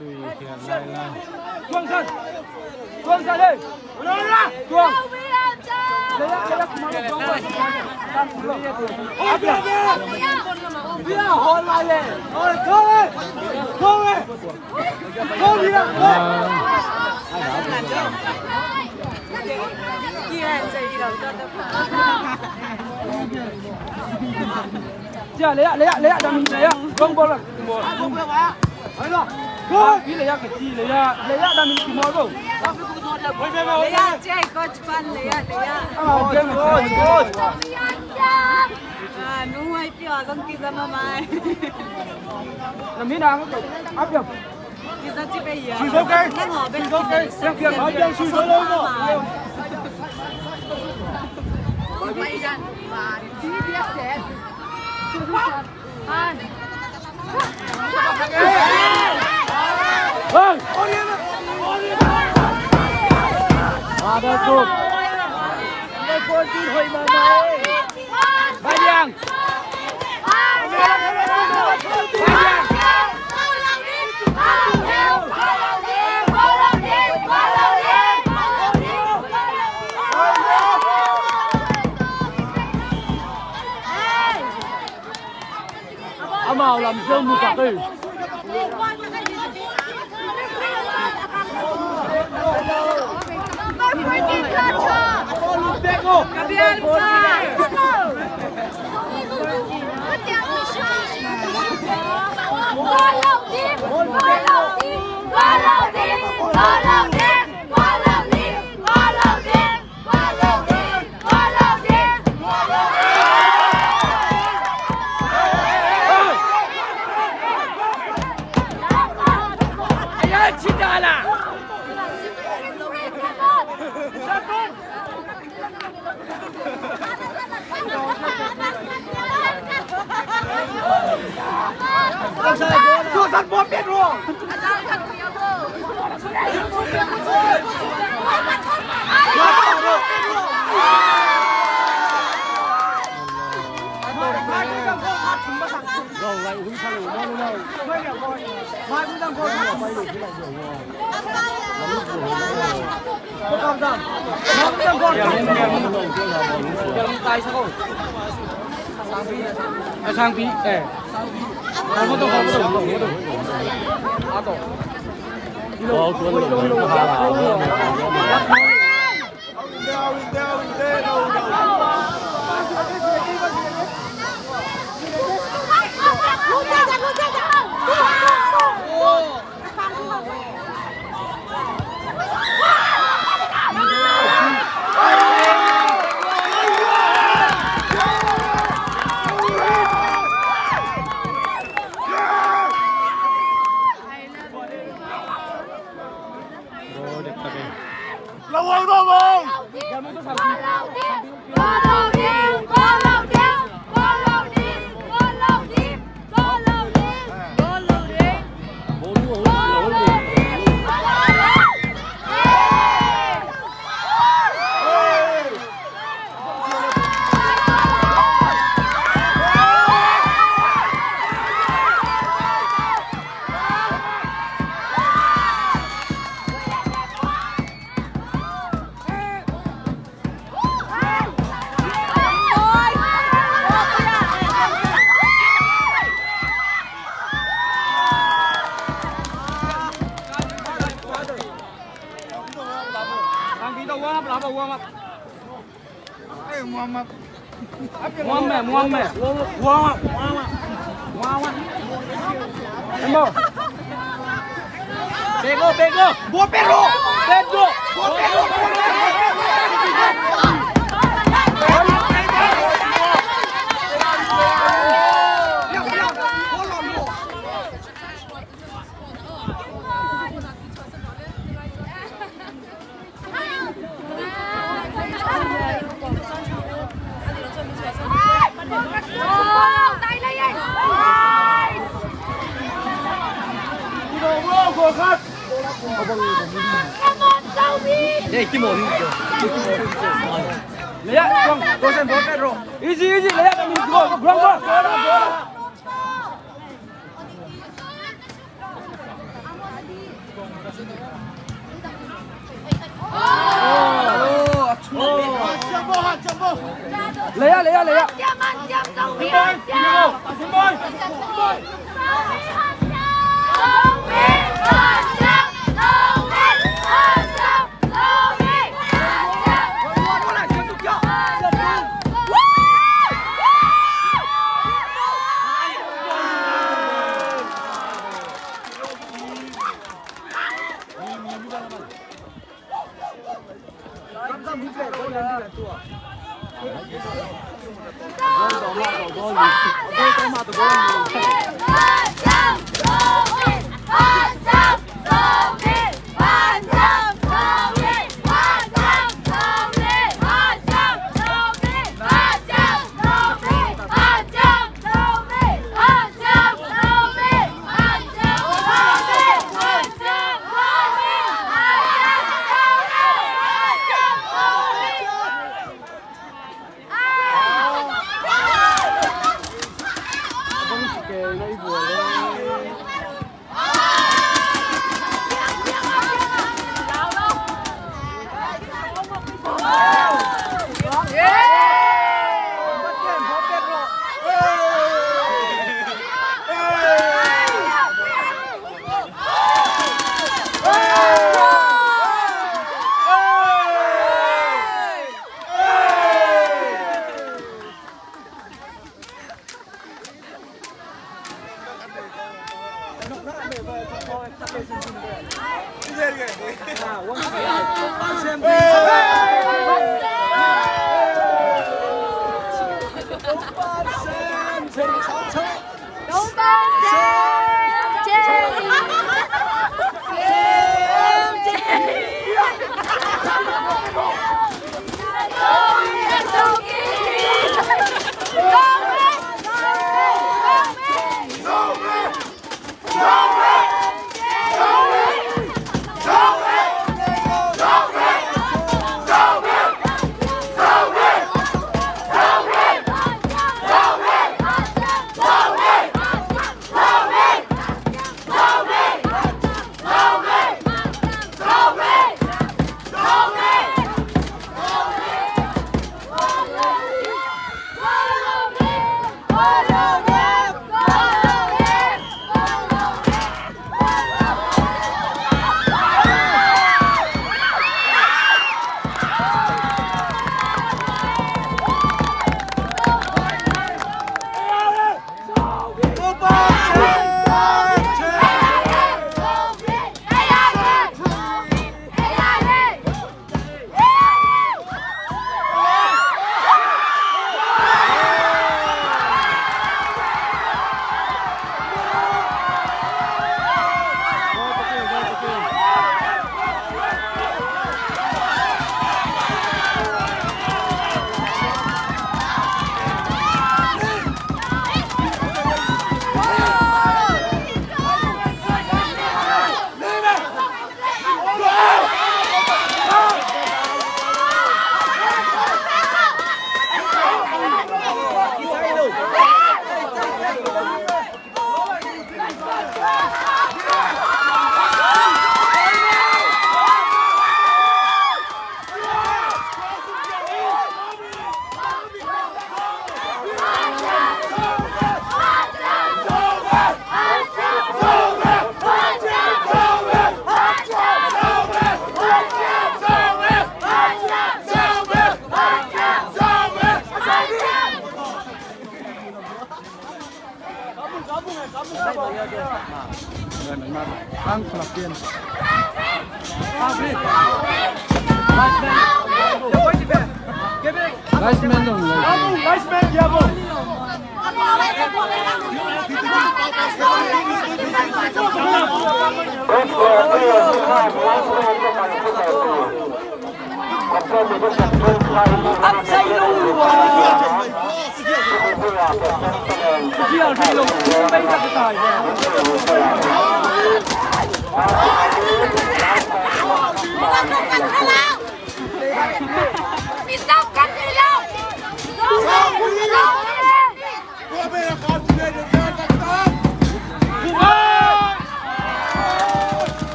Sui khian lai lai. Tuang san. Tuang san le. Tuang. Cia, leia, leia, leia, dam in leia. Tuang bol la. Bol. Pi leia ka ci leia. Leia, dam in ki mol bo. Leia, cia, coach pan leia, leia. Ah, game, coach, coach. Ah, nu ai pia zong ki zama mai. Nam hi na ko. Ap yam. Sui zo kei. Sui zo kei. Piang, piang, piang, sui zo lo mo. Hey! Ah, that's good. Vai Yang. Amau lam keu mu tak ei. A sangpi, eh. Warm up, warm up. Warm up, warm up. Warm up, warm up. Warm up. Pedro. Pedro, Pedro. Pedro. Pedro. Easy, easy, lay out, go, go, go, go. Lay out, lay out, lay out. Nice man dong, nice man.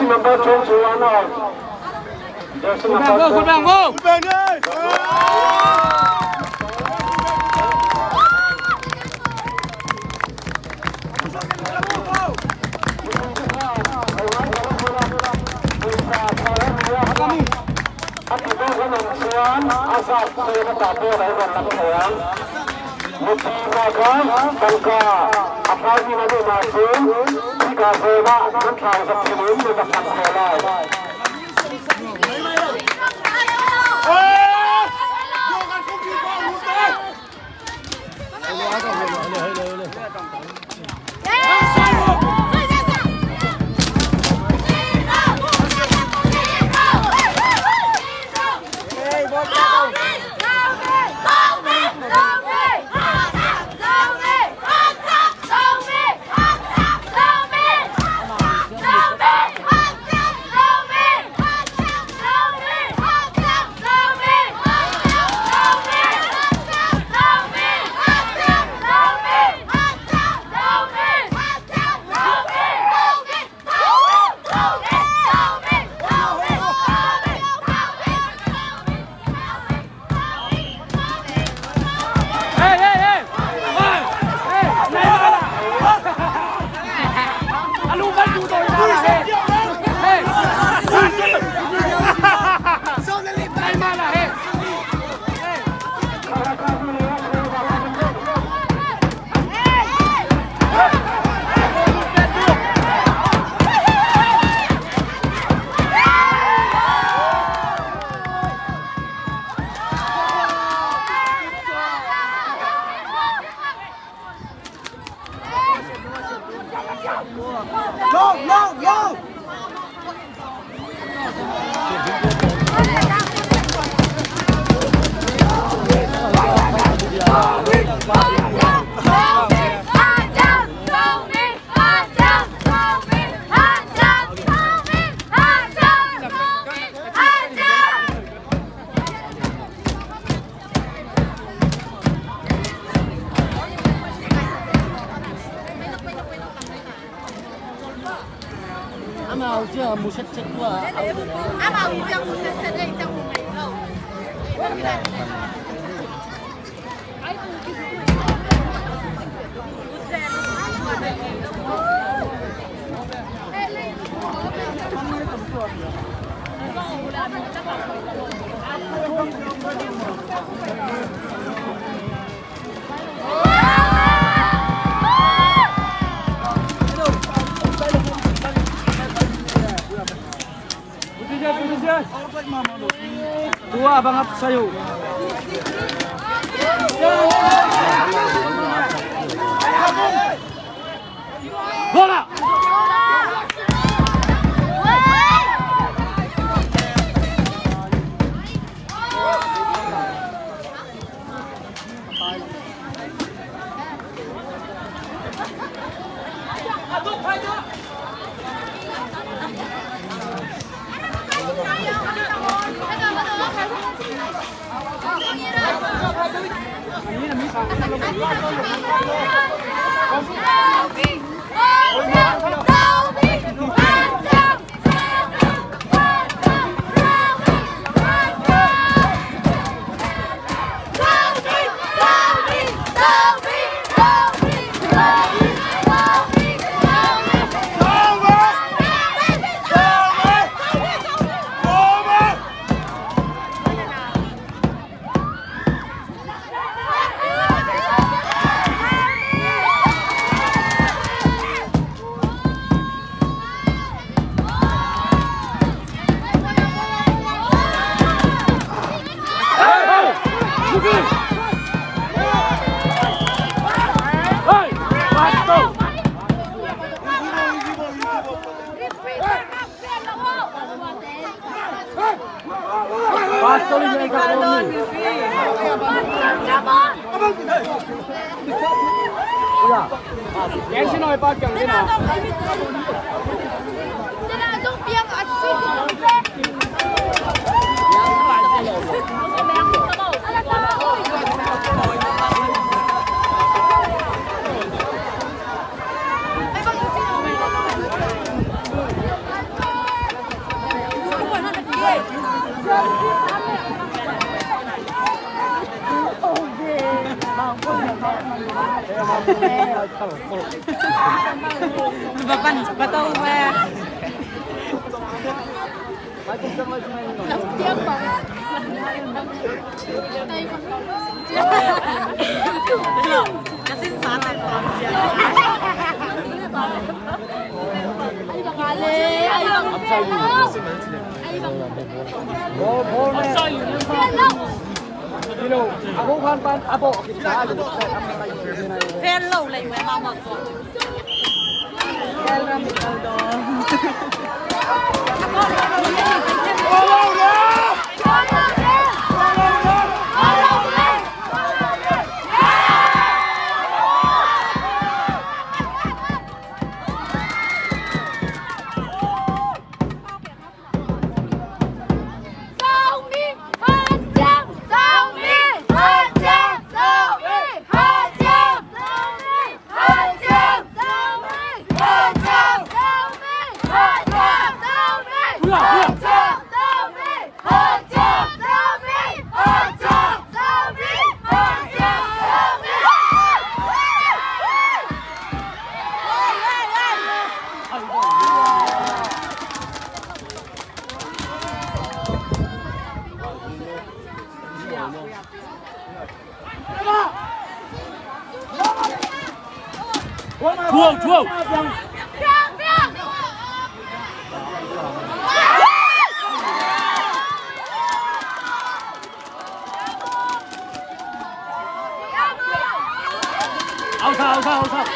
Number twenty-one out. Jersey number twenty. Amau ciang mu setset tua. Amau ciang mu setset, eh, ciang mu mai lo. Tua bangap sayu. Bola. Fan lo lei mai mama ko. Thuau, thuau. Outside, outside, outside.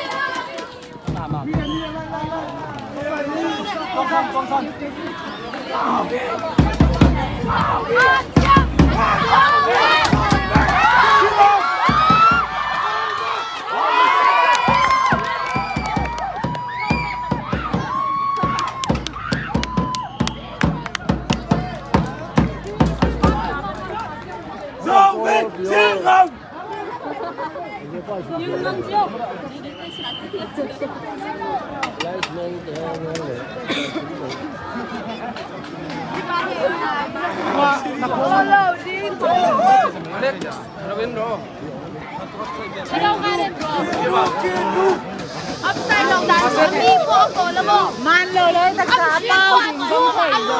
Man lo le, taksa a pau ding zong thei lo.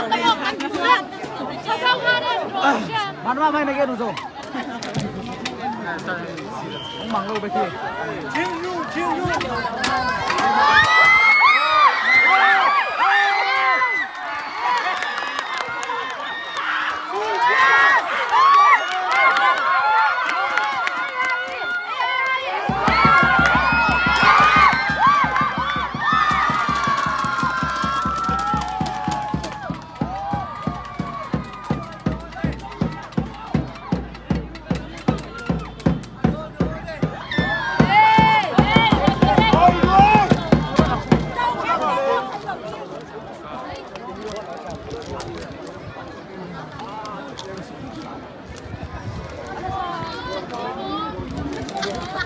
Man mah mai na gen uh zong. Hong mang lo bek hi.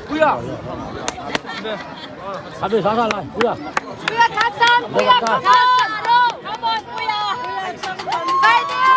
Kuya. Habis, sasa lah, kuya. Kuya, kasam, kuya, kasam. Come on, kuya. Fighting.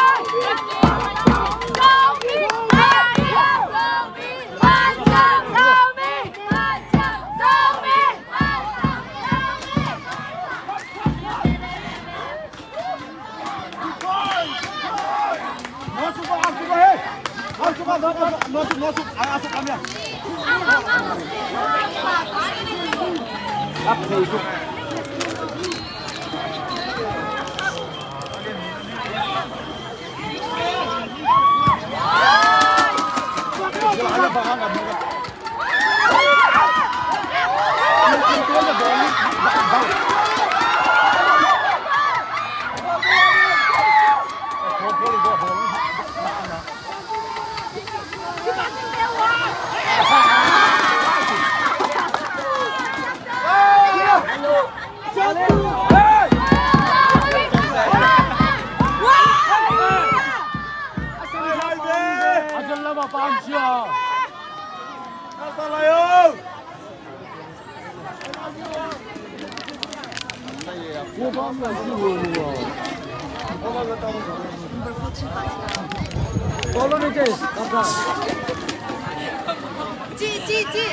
Ci, ci, ci.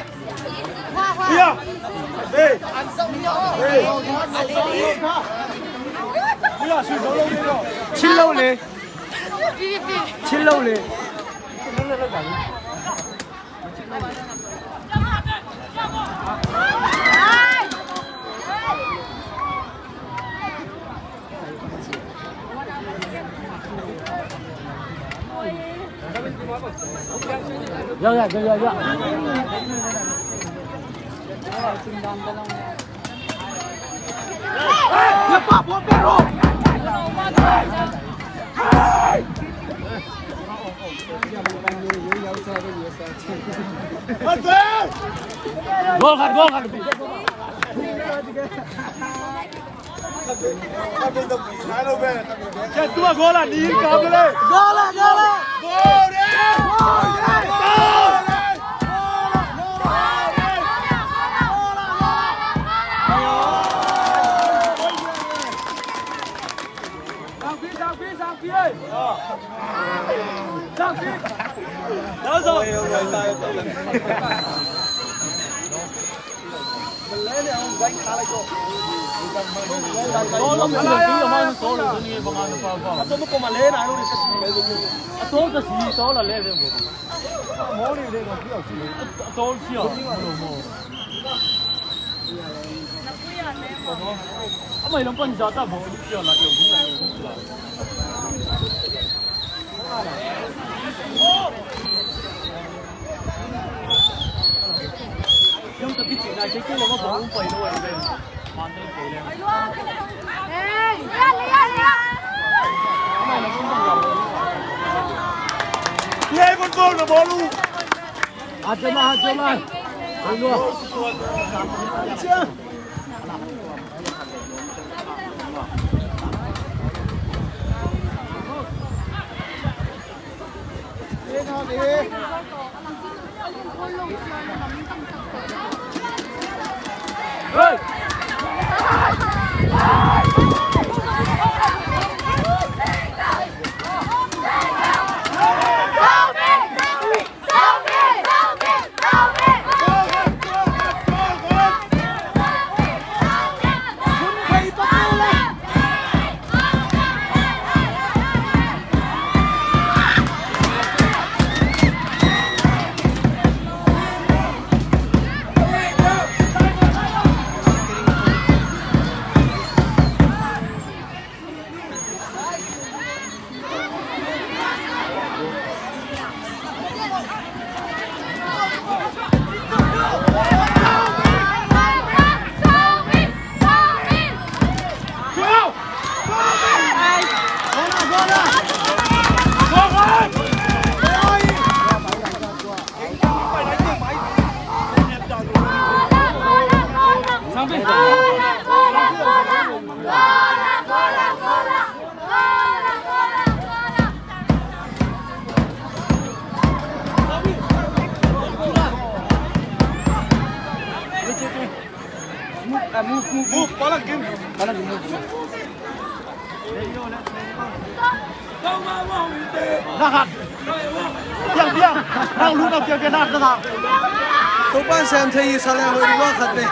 Hua, hua. Chin lo le. Chin lo le. Gol khat, gol khat. Tua gol a ni ka bele. Gol a, gol a. Gol a. Gol a. Sangpi, sangpi, sangpi, eh. Sangpi. Topa'n sem thei hi, sa le hoih ding a khat ve.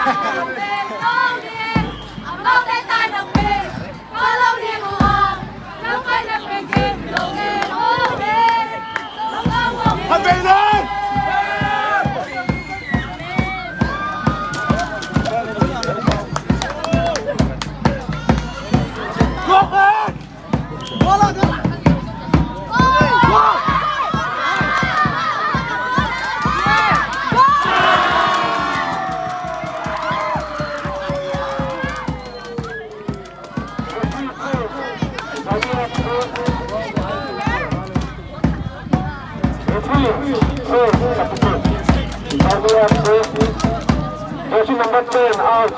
Jersey number ten, out.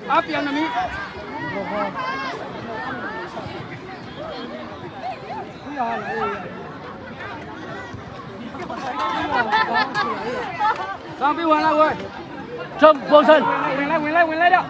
Apian na mi. Sang pi wan lai wai. Jump, Wilson. Win lai, win lai, win lai dah.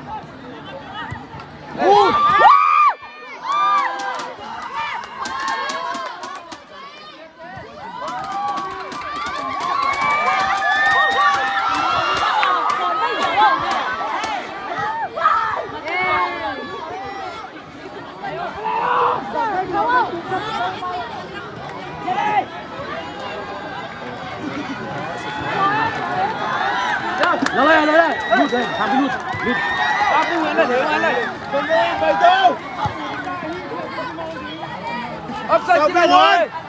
Offside.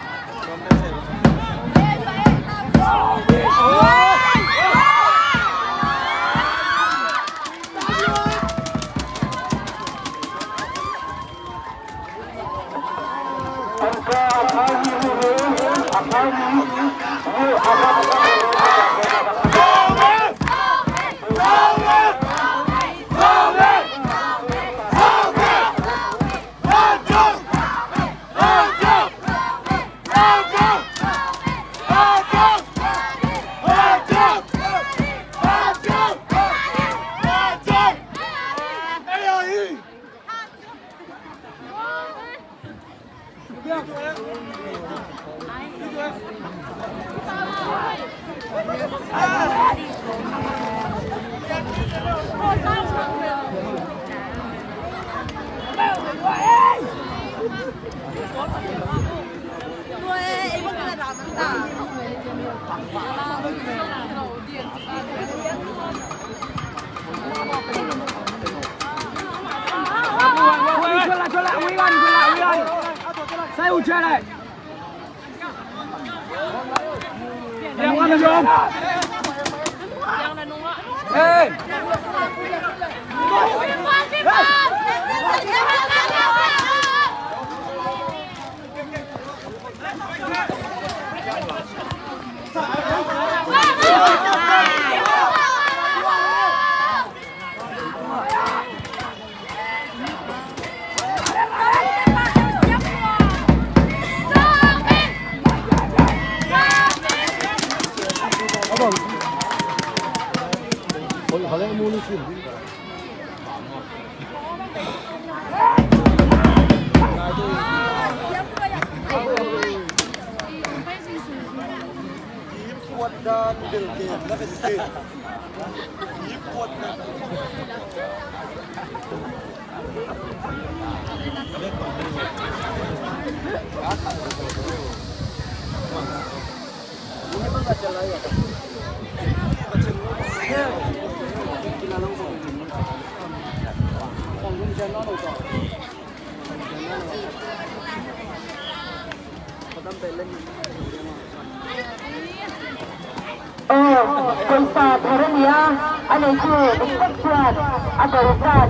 Aw, koipa thar a ni a, a nei chu diktak chuan a dal zat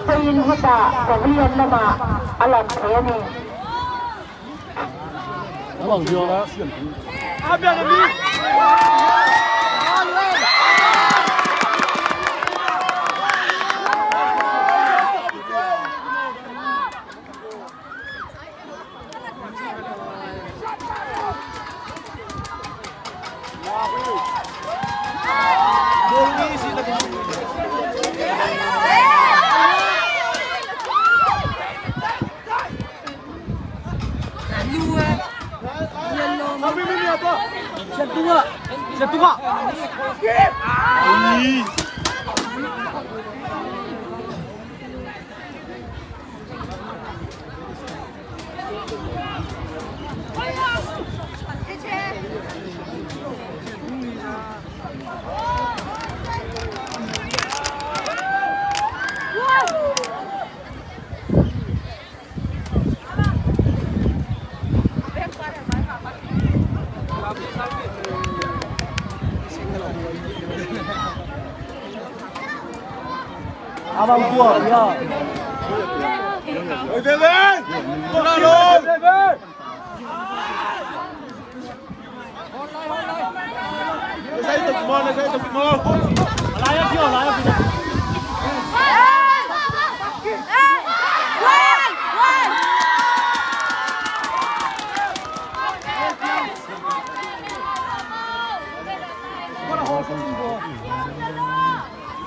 pawhin hetah pavilion lamah a lam thei a ni.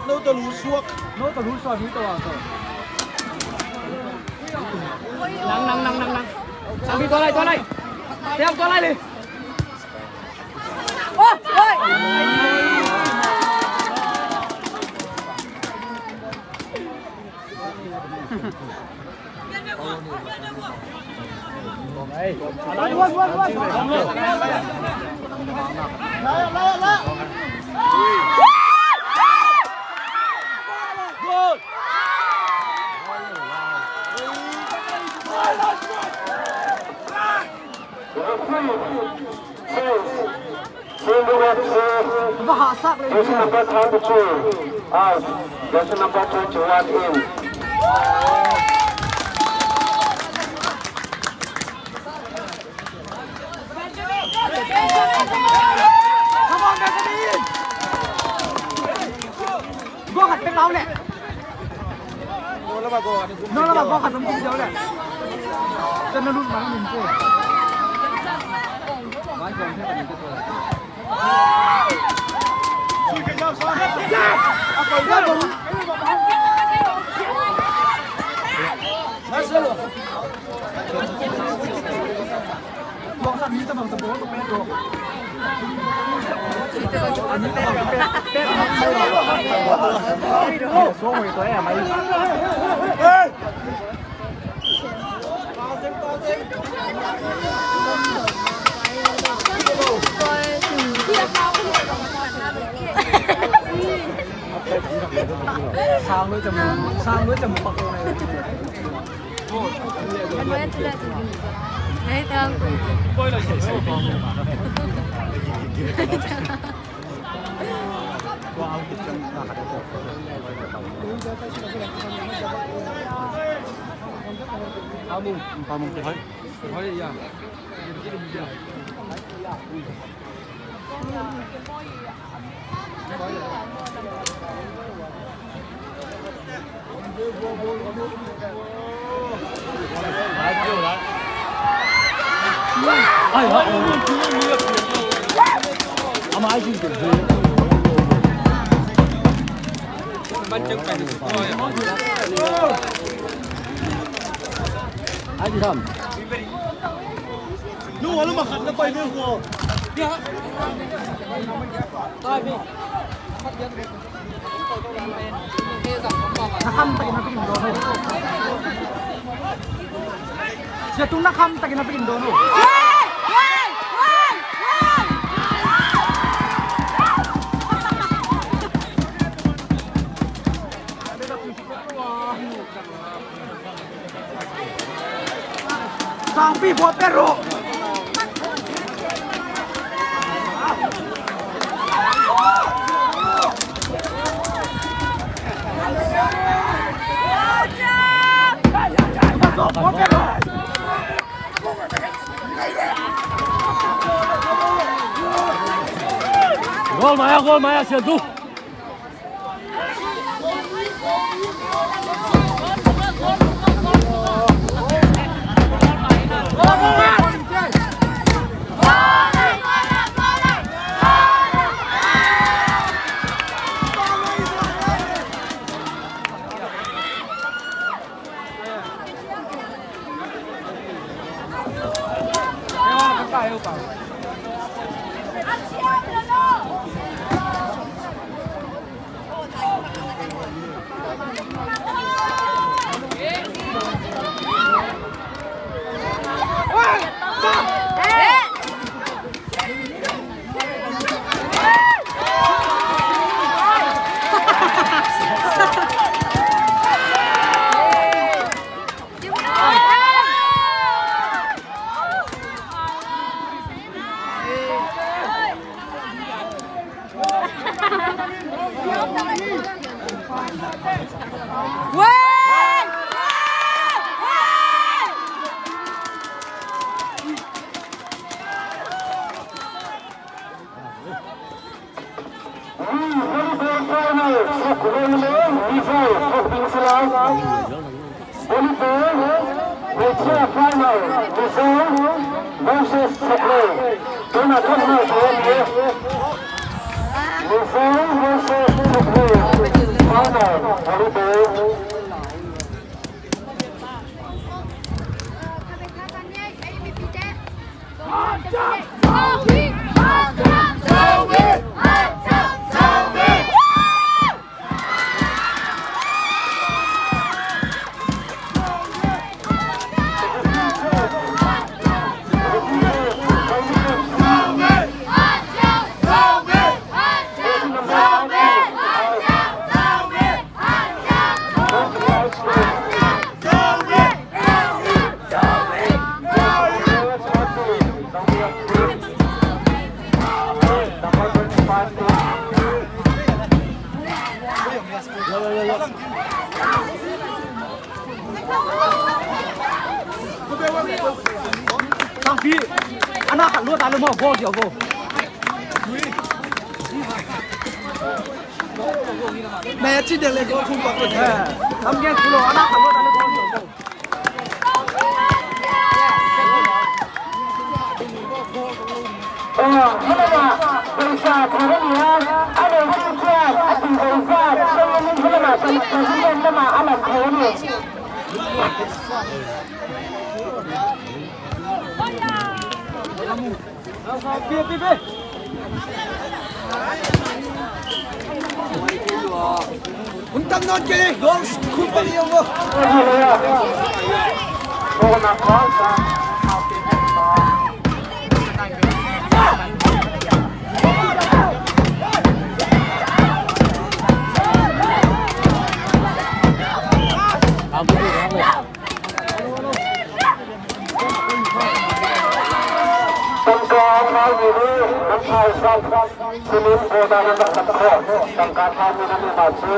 No tawh lut suak. No tawh lut suak, mi tawh a tawh. Nang, nang, nang, nang, nang. Sang mi tua lai, tua lai. Tiang tua lai le. Oi, oi. Jersey number twenty-two out. Jersey number twenty-one in. Come on, Benjamin! Gol khat pek lau leh. No lama gol khat pek lau leh. Kan na lut man min te. Sang lua cam, sang lua cam pak. Na kham takin na pikin dawn uh. Sia tung na kham takin na pikin dawn uh. Sangpi buat peru. Gol maya, gol maya, sian tu. Volleyball, wheelchair final, Mizo versus Chokle. Tuna tuna tuna. Mizo versus Chokle. Final, volleyball. Sangpi, ana khat luat a le maw, goal diau maw. Match ding le goal khum pak le. Lam gen khulo, ana khat luat a le goal diau maw. Hun tam nawn kei, goals khum pang hiam maw. Tangka thau ni ni, an thau san. Sinin boda na nak tak ko. Tangka thau ni ni ma chu.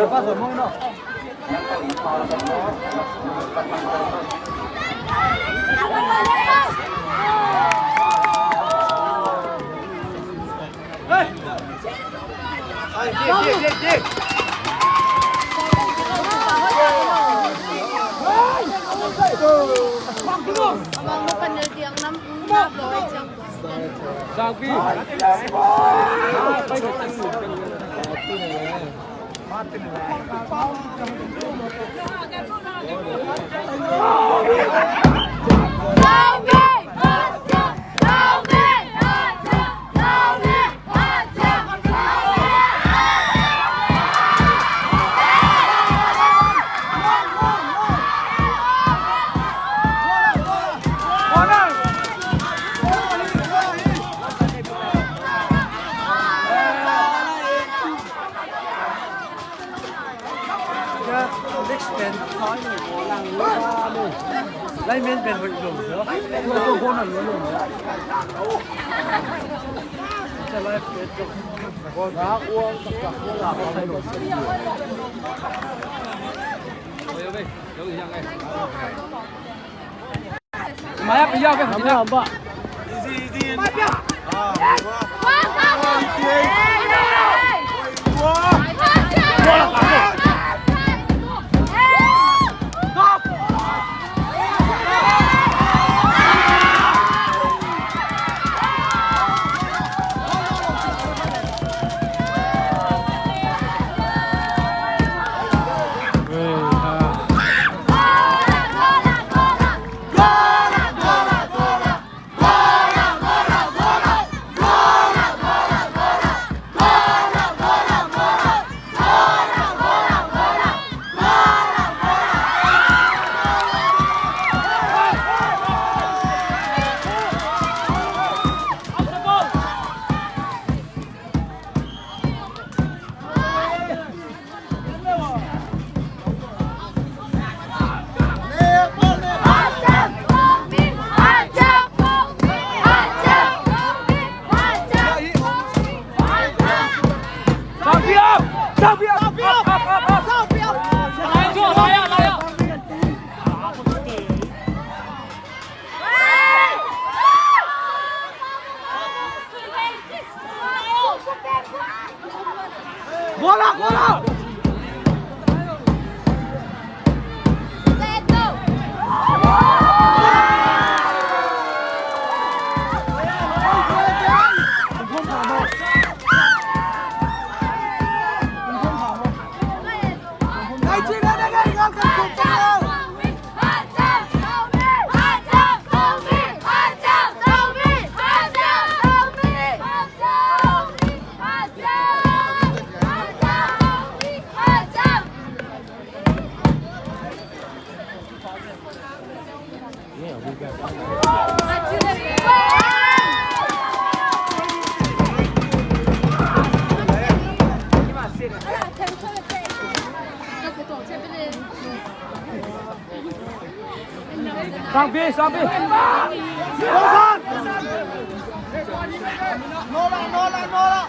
Sangpi, sangpi. Nola, nola, nola.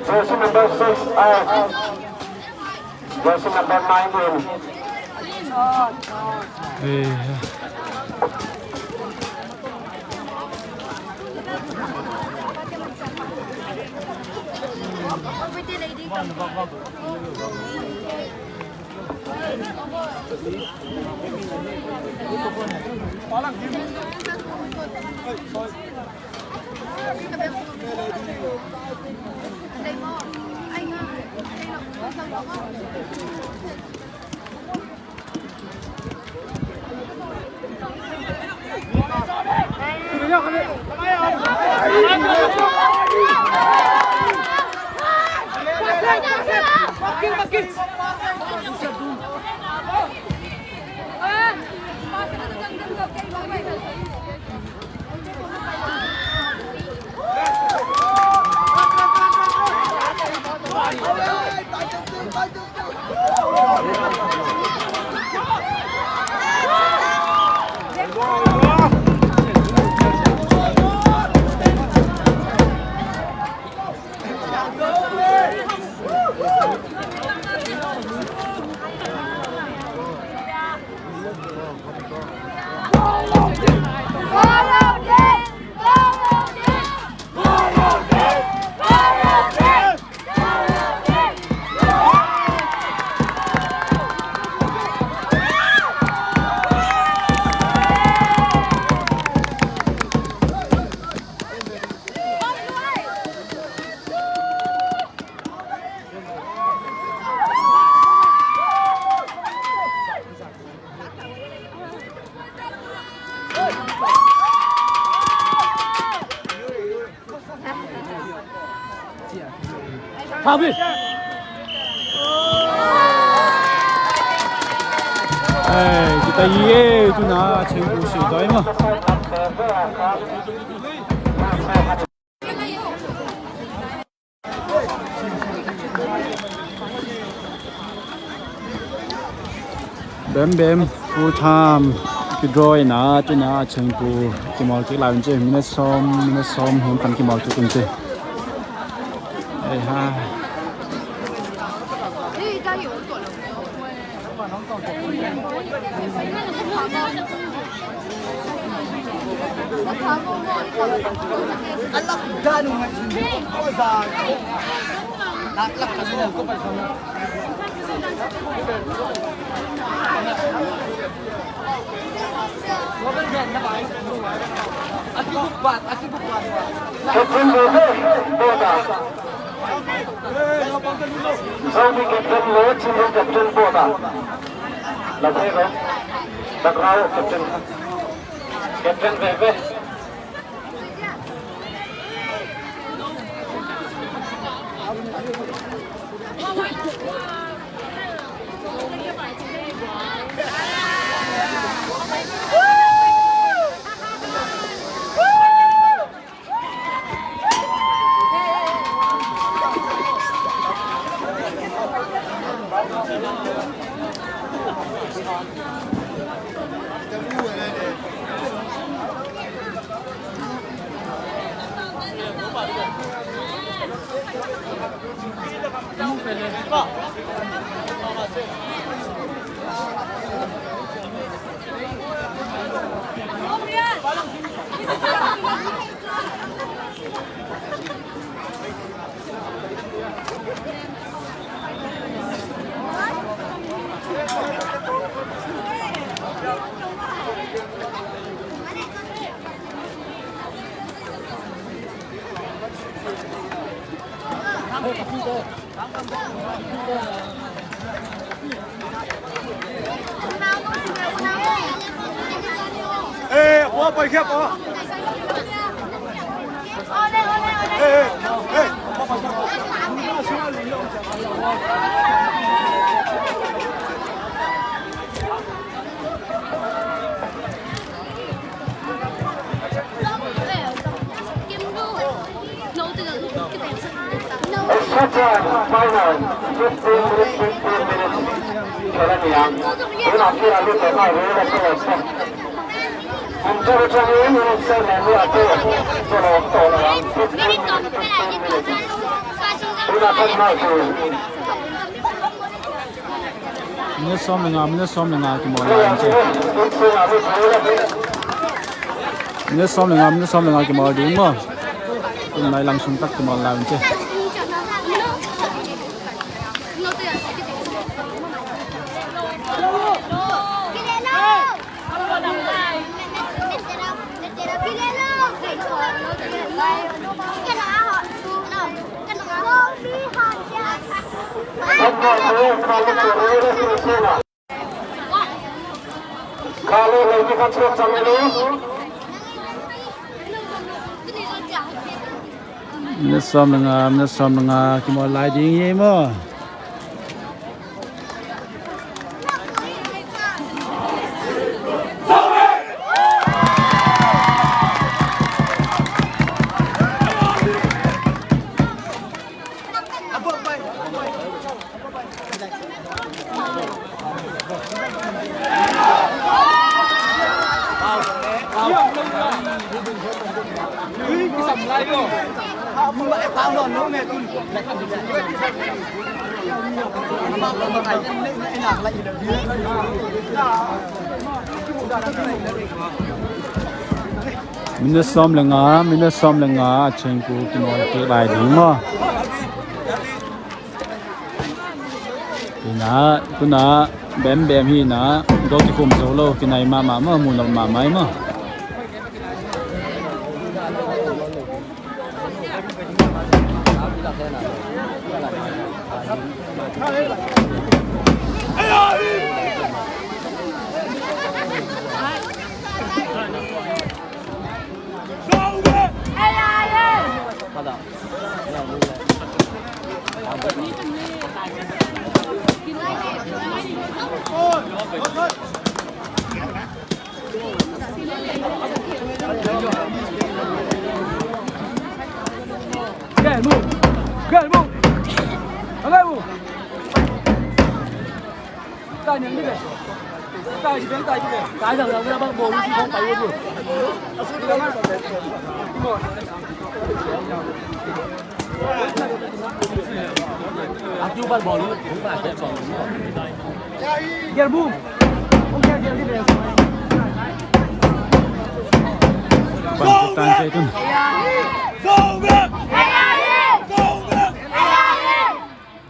Jersey number six out. Jersey number nine in. Eh. Habi. Eh, kita ye tu na cengku si doi ma. Bem bem, full time kidraw ina, tuna chengpu kimawl kik lai un ci, minute sawm, minute sawm hun pan kimawl kik un ci. Ei ha. Captain Bebe, bawta. Zomi captain le Chinland captain bawta. Lam hei lo. Dak rau captain. Captain Bebe. Eh, khua pai khia pa. Eh, eh, eh. Extra time, final, fifteen minutes, fifteen minutes. Minute sawm le nga, minute sawm le nga kimawl lai un ci. Minute sawm le nga, minute sawm le nga kimawl ding maw. Tun nai lang sung tak kimawl lai un ci. Minute sawm le nga, minute sawm le nga kimawl lai ding hi maw. Minute sawm le nga, minute sawm le nga a chengku kimawl kik lai ding maw. Tuna, tuna bembem hi na, go kikhum zo lo, kinai mahmah maw, mu nop mahmah hi maw.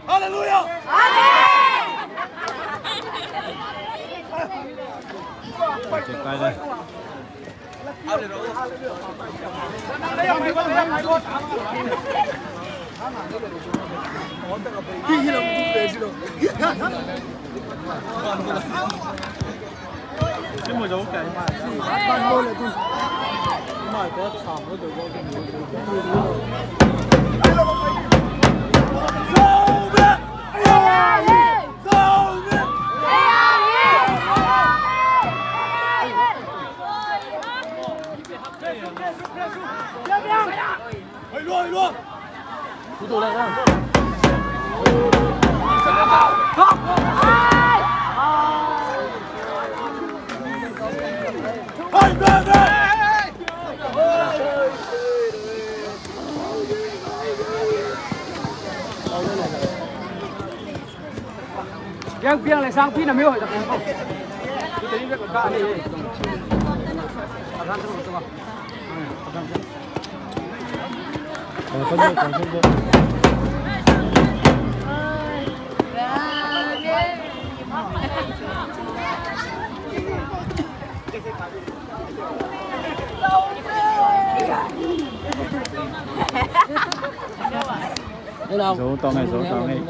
Halleluia! Amen! Biang, biang le sang pi na mi hoi ta ko. Zo tawh ngei, zo tawh ngei.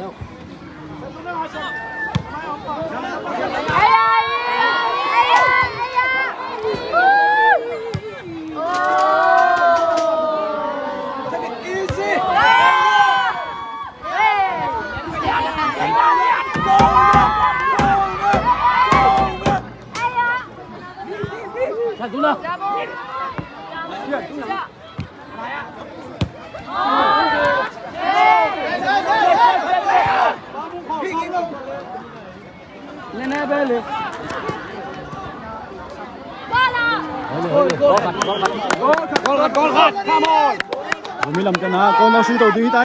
Zomi lam tena corner sui to ding hi ta.